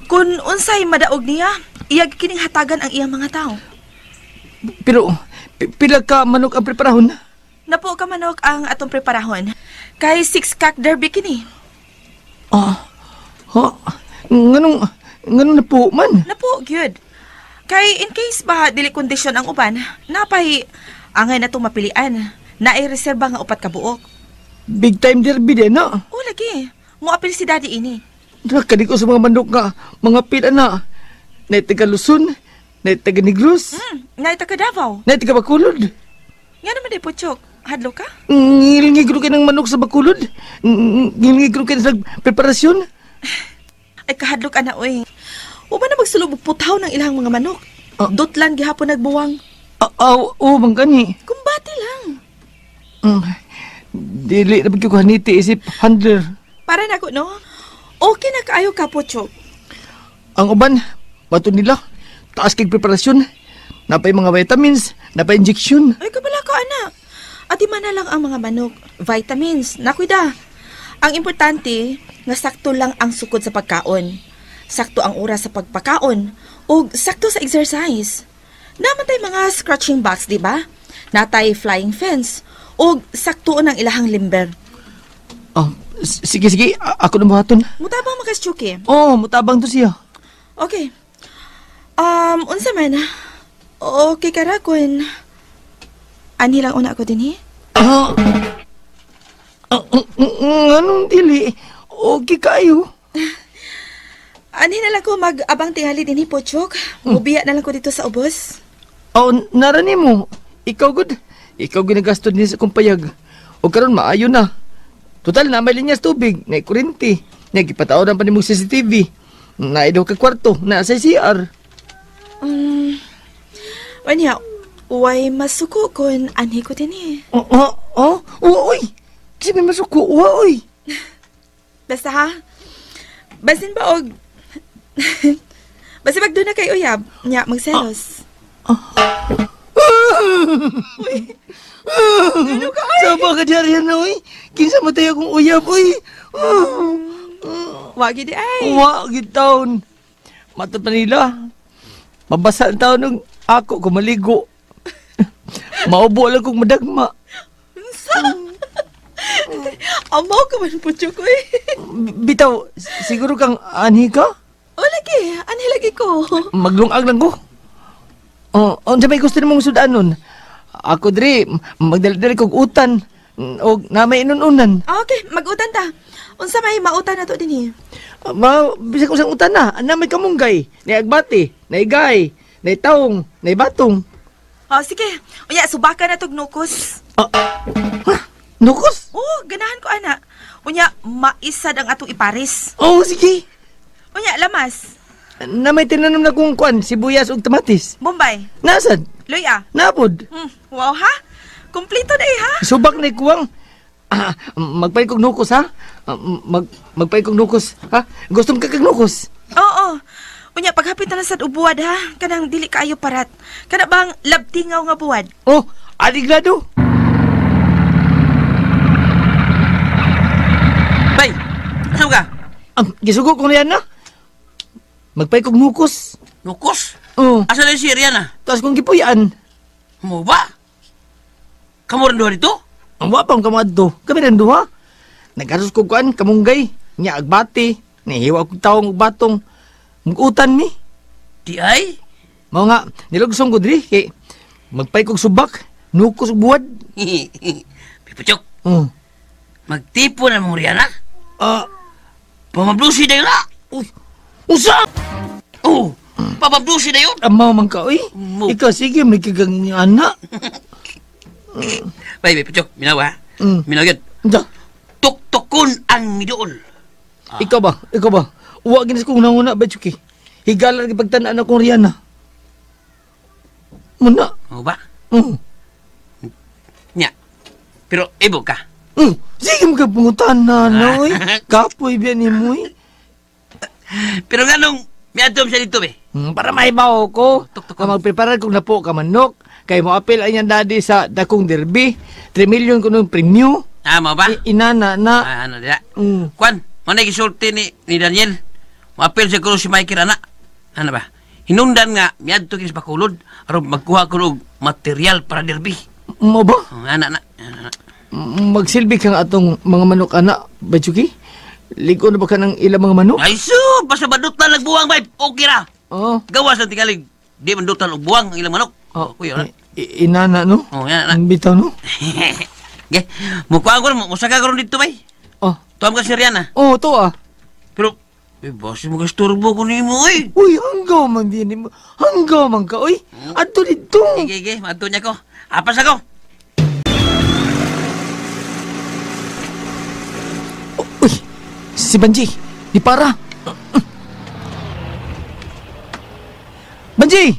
Kung unsay madaog niya, iya kining hatagan ang iyang mga tao. Pero, pila ka manok ang preparahon? Napo ka manok ang atong preparahon. Kay 6-cock derby kini. Ah, ha? Nganong napo man? Napo, gyud. Kay in case ba dili kondisyon ang uban, napay angay na itong mapilian. Naay reserba nga 4 ka buok. Big time derby din, no? O lagi, moapil si Daddy ini. Nakadi ko sa mga manok nga, mga pila na. Naay taga Luzon, naay taga Negros, Naay taga Davao. naay taga Bacolod. Nga naman di, Pochok, hadlo ka? Ngilingig ko ng manok sa Bacolod. Ngilingig ko sa preparasyon. Ay, kahadlok ana, oy. Uba na magsulubog putaw ng ilang mga manok. Ah. Dutlan gihapon nagbuwang. Oo, bang gani. Kumbati lang. Dili na ko haniti isip handler. Para nako no. Okay na kaayo ka, Pochok. Ang uban, bato nila. Taas kay preparasyon. Napay mga vitamins, napay injection. Ay, kabala ka, anak. Ati man na lang ang mga manok. Vitamins, nakuida. Ang importante, nga sakto lang ang sukod sa pagkaon. Sakto ang oras sa pagpakaon. O sakto sa exercise. Naman tay mga scratching box, di ba? Natay flying fence. O sakto ang ilahang limber. Oh, sige, sige. Ako na buhaton. Mutabang makasyuki. Oh, mutabang to siya. Okay. Unsa man? Okay ka ra kun. Anhi lang una ako din, eh? Anong dili? Okay kayo. Anhi na lang ko mag-abang tingali din, Pochok. Mubiya na lang ko dito sa ubos. Oh, narani mo. Ikaw good. Ikaw ginagasto din sa kumpayag. O karon maayo na. Total na may linyas tubig, na kuryente. Nagipataon pa nimo CCTV. Naidaw ka kwarto, na sa CR. Wanya, way masuko kun anhi ko din eh. Oh, uy. Kasi may masuko, uy. Basta ha. Basin ba og basta magduna kay uyab, nya magselos. Uy. Ano ka ay? Saba ka dyan, uy. Kinsa matay akong uyab, uy. Wagi di ay. Wagi taon. Matod pa nila. Mabasa ang taon ng ako kumaligo. Maubo lang kong madagma. Amaw ka man po, Chokoy. Bitaw, siguro kang anhi ka? O lagi, anhi lagi ko. Maglungag lang ko. Oh, unsa may gusto nimong sudanon? Ako diri magdali-dali kog utan og na may inununan. Okay, mag-utan ta. Unsa may mautan na to dinhi? Ma, bisag usang utan na. Na may kamunggay, nay agbati, nay gay, nay taong, nay batong. Oh, sige. Unya subaka na tog nukos. Ha? Nukos? Oh, ganahan ko ana. Unya maisad ang atong iparis. Oh, sige. Unya lamas. Na may tinanom na kong kuan, sibuyas ug kamatis. Bombay. Nasad? Luya. Napod. Wow ha? Kumplito na eh ha? Subak na ikuwang. Magpay kog nukos ha? Magpay kog nukos ha? Gusto mo kag nukos? Oo. Unya paghapit na lang sad ubuad ha. Kanang dili kaayo parat. Kana bang labtingaw nga buwad? Oh, aligrado. Bay, asa ka? Gisugo ko niyan na. Magpay kog nukos. Nukos? Oo. Asa na si Rihanna? Taas kong gipuyan. Mo ba? Kamu rin duha dito? Ang wapang kamadto. Kami rin duha. Nagaros ko kuan, kamunggay. Nya agbati. Nihiwa kong taong batong. Mugutan mi. Di ay? Mao nga, nilugsong ko diri. Kay magpay kog subak. Nukos buwad. Pipuchok. Oo. Magtipo na mong Rihanna? Pamablusi na yun na. Uy! Usa! Oh! Pamablusi na yun! Amaw man ka, uy. Ikaw, sige, may kagang anak. Bay, bay, Puchok, minaw ha? Minaw yun. Da. Tuktukon ang midool. Ikaw ba? Ikaw ba? Uwa ginis kong nanguna ba, Chuki? Higala pagtanaan akong Rihanna. Muna. Oo ba? Mm. Nya. Pero, ibo ka. Sige mo ka pungutan na, no, uy. Kapoy biyan ni mo, uy. Pero nga nung miadtom siya dito, be. Para maibaw ko. Kung magpreparar kong napo ka manok, kay mo apel ay niyang daddy sa dakong derby. 3 million ko nung premium. Ah, mo ba? Inana na. Ah, ano dila? Kwan, manay gisulti ni Daniel. Moapel siya ko si Michael ana. Ano ba? Hinungdan nga miadto kini sa Bacolod aron magkuha ko og material para derby. Mo ba? Oh, ana na. Ana na. Magsilbi kang atong mga manok ana, Bachuki? Ligo na ba ka ng ilang mga manok? Ay su, basta badutan nagbuwang bay. Okay ra. Oo. Gawas ang tingalig. Di man dutan og buwang ang ilang manok. Oh, kuya na. Inana no? Oh, yan na. Ang bitaw no? Ge, mukuha ko musaka ko dito bay. Oh. Tuam ka si Rihanna. Oh, to ah. Pero eh, basta mo gasturbo ko nimo oy. Uy, hanggaw man din nimo. Hanggaw man ka oy. Adto dito. Ge, ge, madto niya ko. Apas ako. Uy, si Banji, di para. Banji!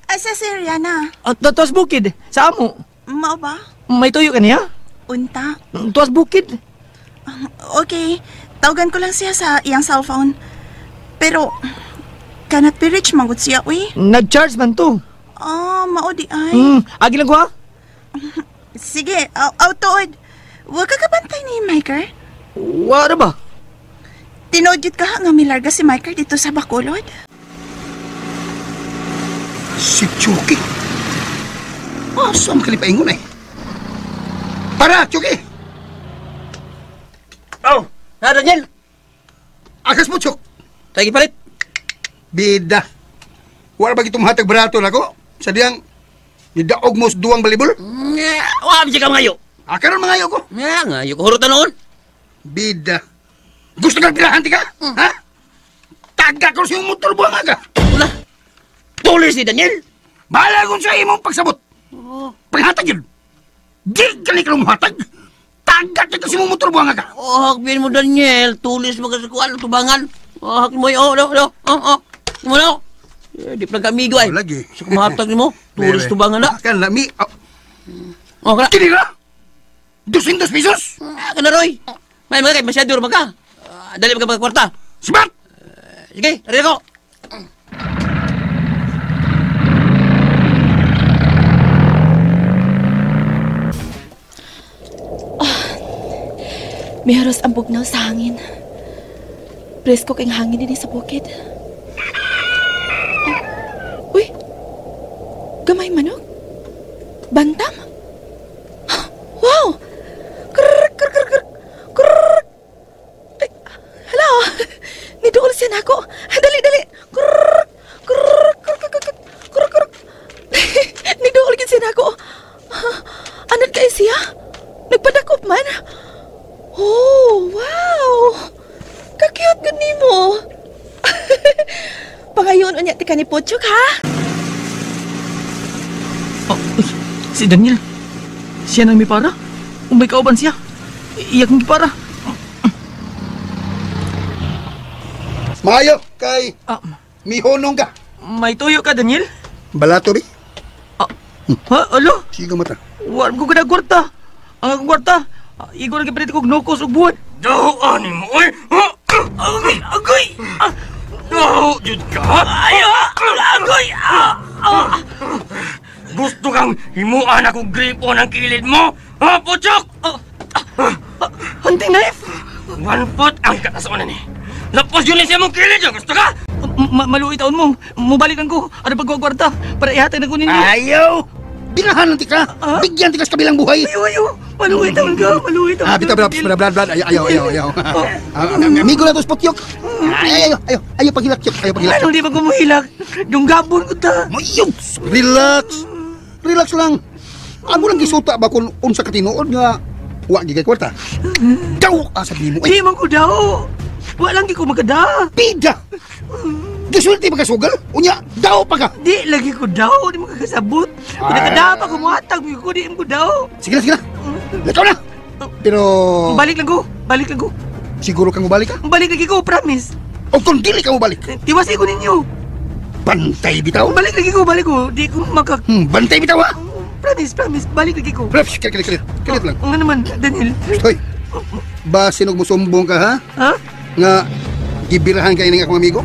Asa si Rihanna? At taas bukid, sa amo. Mao ba? May tuyo ka niya? Unta. Tuas bukid. Okay, tawagan ko lang siya sa iyang cellphone. Pero, cannot be reached manggod siya, uy. Nag-charge man to. Ah, mao di ay. Agi lang ko ha? Sige, aw tuod. Huwag ka kabantay ni Michael. Wala ba? Tinood yun ka nga milarga si Michael dito sa Bacolod. Si Chucky. Ah, saan kalipaingon eh? Para, Chucky! Oh, na Daniel! Akas mo, Chuk! Tayo palit! Bida! Wala ba kitong hatag barato na ko? Sa diyang, nidaog mo sa duwang balibol? Wala ba siya ka mga iyo? Ah, karon mga iyo ko? Nga, iyo ko hurutan noon. Bida! Gusto kang pirahan ka? Ha? Taga ko sa iyong motor buwang aga! Wala! Tulis ni Daniel! Bahala kung sa imong pagsabot! Paghatag yun! Di gali ka lumhatag! Tagat ka sa imong motor buwang aga! Oh, hakbin mo Daniel! Tulis mo ka sa kuwan, tubangan! Oh, hakbin mo oh, oh, oh, oh, oh! Mo na! Di pa nagkamigo ay! Lagi. Sa kumahatag mo, tulis tubangan na! Kan lami! Oh, kana! Kinira! 200 pesos! Kana Roy! May mga kay masyado ro ka! Dali mga kwarta! Smart! Sige, ari ako! Miharos ang bugnaw sa hangin. Presko kay hangin din sa bukid. Oh. Uy! Gamay manok? Bantam? Wow! Krrr, krrr, krrr, krrr. Ay, hala! Niduol siya na ako. Dali, dali! Krrr, krrr, krrr, krrr, krrr, krrr. Niduol gid siya na ako. Anad kay siya? Nagpadakop man? Oh, wow! Ka-cute gud nimo. Pangayon unya ti ka ni Pochok, ha? Oh, uy, si Daniel. Siya nang may para. Umay kauban siya. Iyak ng para. Maayo kay mihonong ka. May tuyo ka, Daniel? Balato bi. Ha, alo? Sige mata. Wa ko kada kwarta. Ang akong kwarta. Igo na kapalit kog nukos og buwan. Daw ani mo, oy! Agoy! Agoy! Daw, jud ka! Ay! Agoy! Gusto kang himuan akong gripo ng kilid mo? Ha, Puchok? Hunting knife? 1 foot ang katasonan ni. Lapos yun siya mong kilid! Gusto ka? Maluwi taon mo. Mubalik lang ko. Ano pagkakwarta? Para ihatag na ko ninyo. Ayaw! Binahan lang tika! Bigyan tika sa kabilang buhay! Ayaw, ayaw! Maluwi taon ka! Maluwi taon ka! Bitaw, brad, brad, brad! Ayaw, ayaw, ayaw! Amigo na to, Spotyok! Ayaw, ayaw, ayaw! Ayaw paghilak, Tyok! Ayaw paghilak! Ano, di ba kumuhilak? Dunggabon ko ta! Mayong! Relax! Relax lang! Amo lang gisuta ba kung unsa ka tinuod nga wa gigay kwarta? Daw! Asa nimo eh! Di man ko daw! Wa lang gi ko magada! Bida! Gisulti pa ka sugal? Unya, daw pa ka! Di lagi ko daw, di mo kakasabot. Kung nakada pa, kumuhatag ko, di mo ko daw. Sige na, sige na. Lakaw na! Pero... Balik lang ko, balik lang ko. Siguro kang mabalik ka? Balik lagi ko, promise. O kung dili ka mabalik? Tiwasi ko ninyo. Bantay bitaw? Balik lagi ko, balik ko. Di ko maka... Bantay bitaw ha? Promise, promise, balik lagi ko. Promise, kilit, kilit, kilit lang. Nga naman, Daniel. Hoy, basin og musumbong ka ha? Ha? Nga, gibirahan ka ining akong amigo?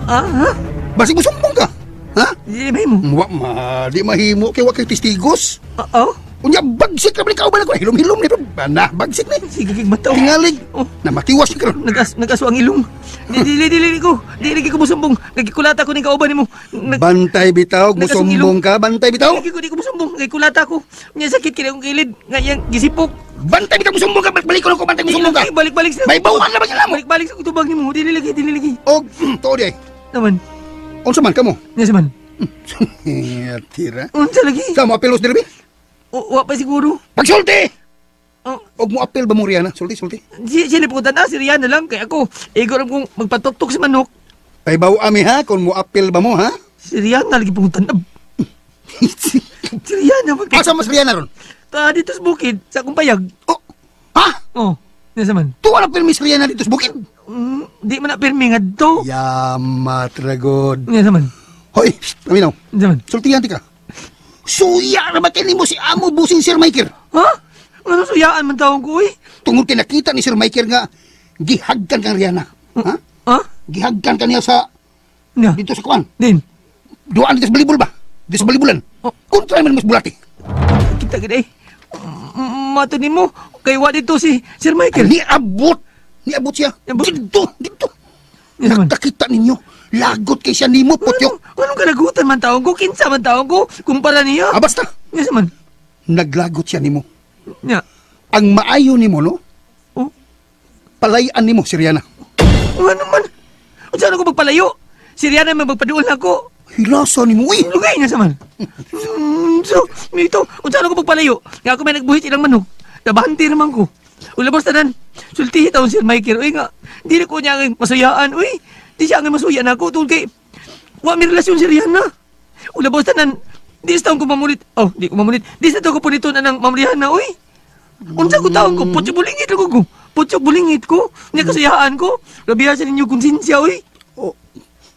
Ah, ha? Basig musumbong ka? Ha? Di mahimo. Wa ma, di mahimo kay wa kay testigos. Oo. Unya bagsik ra man kauban ako, hilom-hilom ni pero na bagsik ni. Sige kig mataw. Tingalig. Oh. Na matiwas ni karon. Nag-aso ang ilong. Dili dili ko. Dili ko musumbong. Nagkikulata ko ning kauban nimo. Bantay bitaw, musumbong ka, bantay bitaw. Lagi ko di ko musumbong, nagkikulata ko. Unya sakit kini akong kilid, nga iyang gisipok. Bantay bitaw musumbong ka, balik ko ko bantay musumbong ka. Balik-balik sa. May bawaan na ba sila mo? Balik-balik sa tubag nimo. Dili lagi, dili lagi. Og tuod ay. Naman. Unsa man kamo? Nya man. Tira. Unsa lagi? Sa mo apelos diri? Wa pa siguro. Pagsulti! Og mo apel ba mo Rihanna? Sulti, sulti. Siya ni putan na, si Rihanna lang. Kaya ako, igor kong magpatuktok sa manok. Paibaw ami ha, kung mo apel ba mo ha? Si Rihanna lagi pungutan na. Si Rihanna. Asa mas Rihanna ron? Ta, dito sa bukid, sa akong payag. Oh, ha? Oh, nasa man. Tuwa na pirmi si Rihanna dito sa bukid? Di man na pirmi nga to. Yamat, ragod. Nasa man. Hoy, aminaw. Nasa man. Sultihan ti ka. Suya na ba mo si Amo Busing Sir Michael? Ha? Ano suyaan man taong ko, eh? Tungod kay nakita ni Sir Michael nga gihagkan kang Rihanna. Ha? Ha? Gihagkan ka niya sa Nya. dito sa kuan. Din. Duaan dito sa balibol ba? Dito sa balibulan. Oh. Kontra man mas bulati. Kita gid eh. Mato nimo kay wa dito si Sir Michael. Niabot. Niabot siya. Niabot? Dito, dito. Niya naman. Nakakita ninyo. Lagot kay siya nimo, Putyok. Anong kalagutan man taong ko? Kinsa man taong ko? Kumpara niya. Ah, basta. Nya man. Naglagot siya nimo. Nya. Ang maayo nimo, no? Oh. Palayan nimo si Rihanna. Ano man? Unsa na ko magpalayo? Si Rihanna man magpaduol nako. Hilasa nimo, uy. Lugay niya sa man. So, ito, unsa na ko magpalayo? Nga ako may nagbuhit ilang manok. Nabahante naman ko. Ulabos tanan. Sultihi taon Sir Michael. Uy nga, di na ko niya ang masuyaan. Uy, di siya ang masuyan ako. Tungkol kay, wa may relasyon si Rihanna. Ulabos tanan, di sa taon ko mamulit. Oh, di ko mamulit. Di sa taon ko punito na ng Ma'am Rihanna. Uy, unsa ko taon ko? Putyo bulingit ko ko. Putyo bulingit ko. Niya kasuyaan ko. Labihan sa ninyo konsensya, uy. Oh,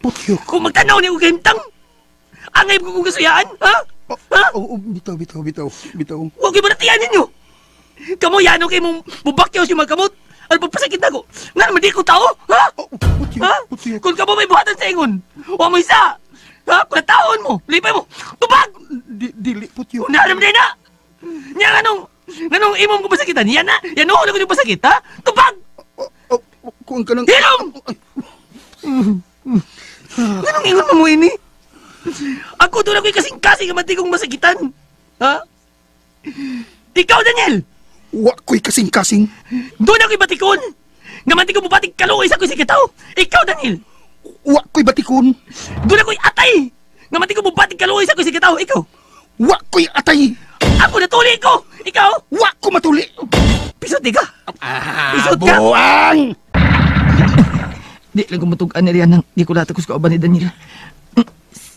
Putyok. Kung magtanaw niya ko kahimtang, angay ko kung kasuyaan, ha? Ha? Oh, oh, bitaw, bitaw, bitaw, bitaw. Huwag kayo manatiyan ninyo! Kamu, yano kayo mong bubakyaw si magkamot! Ano pagpasakit na ko? Nga naman di ko tao, ha? Oh, Putyok, Ha? Putyok. Kung kamo may buhatan sa ingon, huwag mo isa! Ha? Kung nataon mo, lipay mo, tubag! Dili, Putyok. Kung naalam din na! Nya nganong imong ko pasakitan, yan na! Yan na ko yung pasakit, ha? Tubag! Oh, oh, oh, kung kanang... Hilom! Nganong ingon mo mo ini? Ako doon ako'y kasing-kasing nga manti kong masakitan. Ha? Ikaw, Daniel! Wa ko'y kasing-kasing. Doon ako'y batikon! Nga manti kong bubating kaluoy sa ako'y sikitaw! Ikaw, Daniel! Wa ko'y batikon. Doon ako'y atay! Nga manti kong bubating kaluoy sa ako'y sikitaw! Ikaw! Wa ko'y atay. Ako natuli ko! Ikaw! Wa ko matuli. Pisot di ka! Ah, Pisot ka! buang! Di lang kumutug-an ni Rihanna. Di ko lahat ako sa kauban ni Daniel.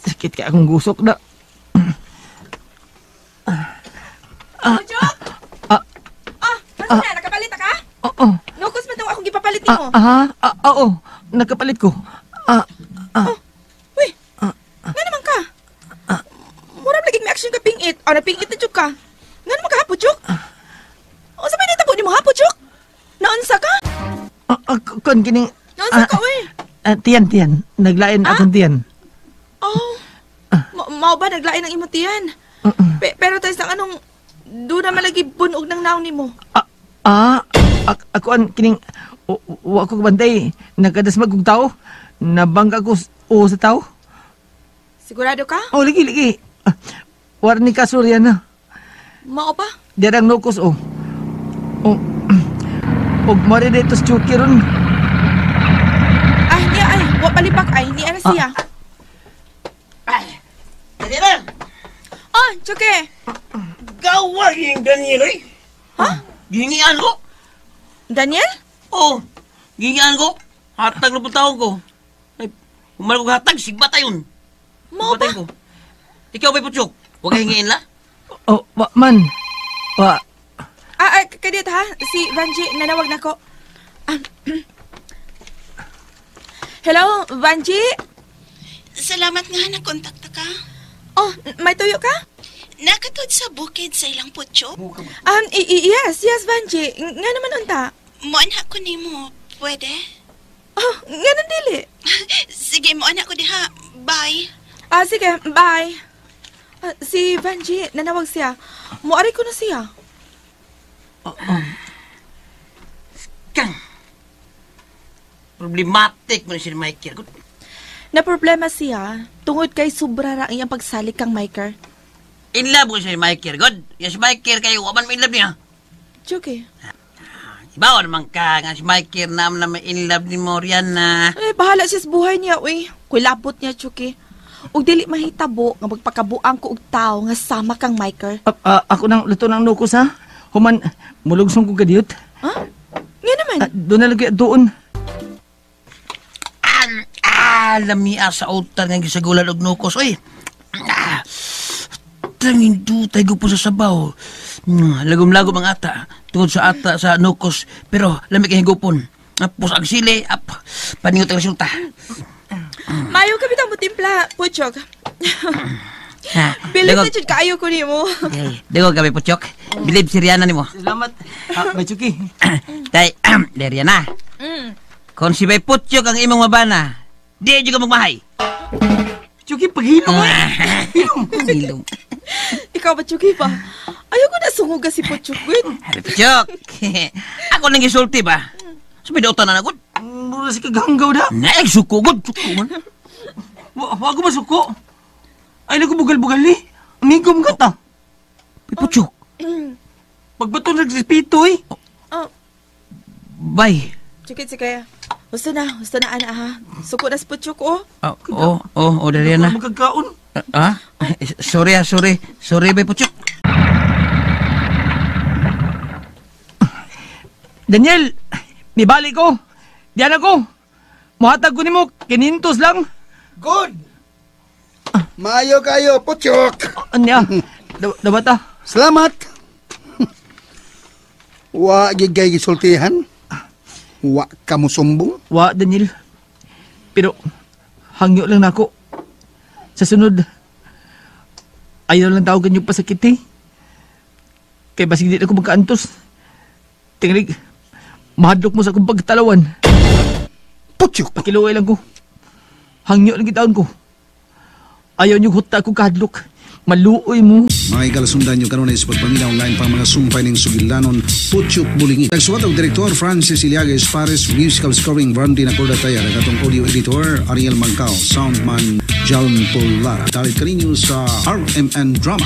Sakit kaya akong gusok na. Puchok! Ah. Ah, asa na? Nakapalit ka? Oo. Nukos man daw akong gipapalit nimo. Oo. Nagkapalit ko. Uy, nga naman ka? Mura lagi may action ka pingit. O, napingit na jud ka. Nga naman ka ha, Puchok? O, sa may nitabo nimo ha, Puchok? Naunsa ka? Kon kining... Naunsa ka, uy? Tiyan, tiyan. Naglain akong tiyan. Oh, mao ba naglain ang imong tiyan? Pero tayo sa anong doon na malagi bunog ng naong nimo. Ako an kining wa ko bantay nagkadasmag kog tao. Nabangga ko sa tao. Sigurado ka? Oh, lagi lagi. War ni kaso Rihanna. Mao pa? Dirang nukos oh. Oh. Og mari dito sa Chucky ron. Ah, niya ay, wa palibak ay, niya na siya. Ay, Daniel! Oh, Chucky. Gawa yung Daniel, eh! Ha? Gihingian ko! Daniel? Oo, gihingian ko. Hatag na putaon ko. Ay, humal ko hatag, sigba tayon. Mao ba? Ko. Ikaw ba'y Puchok? Huwag ka hingiin la? Oh, wa man. Wa. Kadiyot ha, si Vanji, nanawag na ko. Hello, Vanji? Salamat nga nakontakta ka. Oh, may tuyo ka? Nakatod sa bukid sa ilang Puchok. Yes, yes, Vanji. Nga naman unta. Moanha ko nimo, pwede? Oh, nga nang dili. Sige, moanha ko diha. Bye. Ah, sige, bye. Si Vanji, nanawag siya. Muari ko na siya. Kang! Problematic mo ni si Michael. Na problema siya tungod kay sobra ra ang iyang pagsalig kang Michael. In love ko si Michael. God, yan si Michael kayo, waman mo in love niya. Chucky. Ibaw naman ka nga si Michael na may in love ni Moriana. Eh, bahala siya sa buhay niya, uy. Kulabot niya, Chucky. Ug dili mahitabo nga magpakabuang ko og tawo nga sama kang Michael. Ako nang luto ng nukos ha. Human, mulugsong ko kadiyot. Ha? Nga naman. Doon na lagi doon. Lamia sa utan nga gisagulan og nukos. Oy. Tangin dutay ko po sa sabaw. Lagom-lagom ang ata tungod sa ata sa nukos, pero lami kay higupon. Apos ang sili, ap paningot ang resulta. Mayo ka bitang mo timpla, Puchok. Bilis na jud kaayo ko nimo. Dagog kami, Puchok. Bilib si Rihanna nimo. Salamat. Ah, Bay Chuki. Tay, day Rihanna. Kung si Bay Putyok ang imong mabana, di jud ka magmahay. Chuki, paghilom eh. Hilom. Hilom. Ikaw ba, Chuki ba? Ayaw ko na sunguga si Puchok, gud. Bay Putyok. Ako nang gisulti ba? Sa may dautan na gud. Mura si kaganggaw da. Naig suko gud, suko man. Wa ko masuko. Ay, naku bugal-bugal eh. Amigom ka ta. Bay Putyok. Pagbato nagrespeto eh. Oh, Bay. Chuki, sige. Gusto na, ana ha. Suko na si Puchok, oh. Oh, oh, oh, dali na. Magkagkaon. Ah? Sorry ah, sorry. Sorry, Bay Putyok. Daniel, mibalik ko. Diyan ako. Muhatag ko nimo, kinintos lang. Good. Maayo kayo, Putyok. Anya, dabata. Salamat. Wa gid kay gisultihan. Wa ka mo sumbong. Wa, Daniel. Pero, hangyo lang nako. Sa sunod, ayaw lang tawag yung pasakit eh. Kaya basig di na ako magkaantos. Tinglig, mahadlok mo sa akong pagtalawan. Putyok. Pakiluway lang ko. Hangyo lang gitaon ko. Ayaw niyo huta ko kahadlok. Maluoy mo. Mga ikalasundan nyo kanunay sa pagpaminaw online pang mga sumpay ng sugilanon Putyok Bulingi. Nagsuwat og Direktor Francis Iliagues Pares, musical scoring Randy Nacordataya, katong audio editor Ariel Mangkao, soundman Jalm Polara. Dalit kaninyo sa RMN Drama.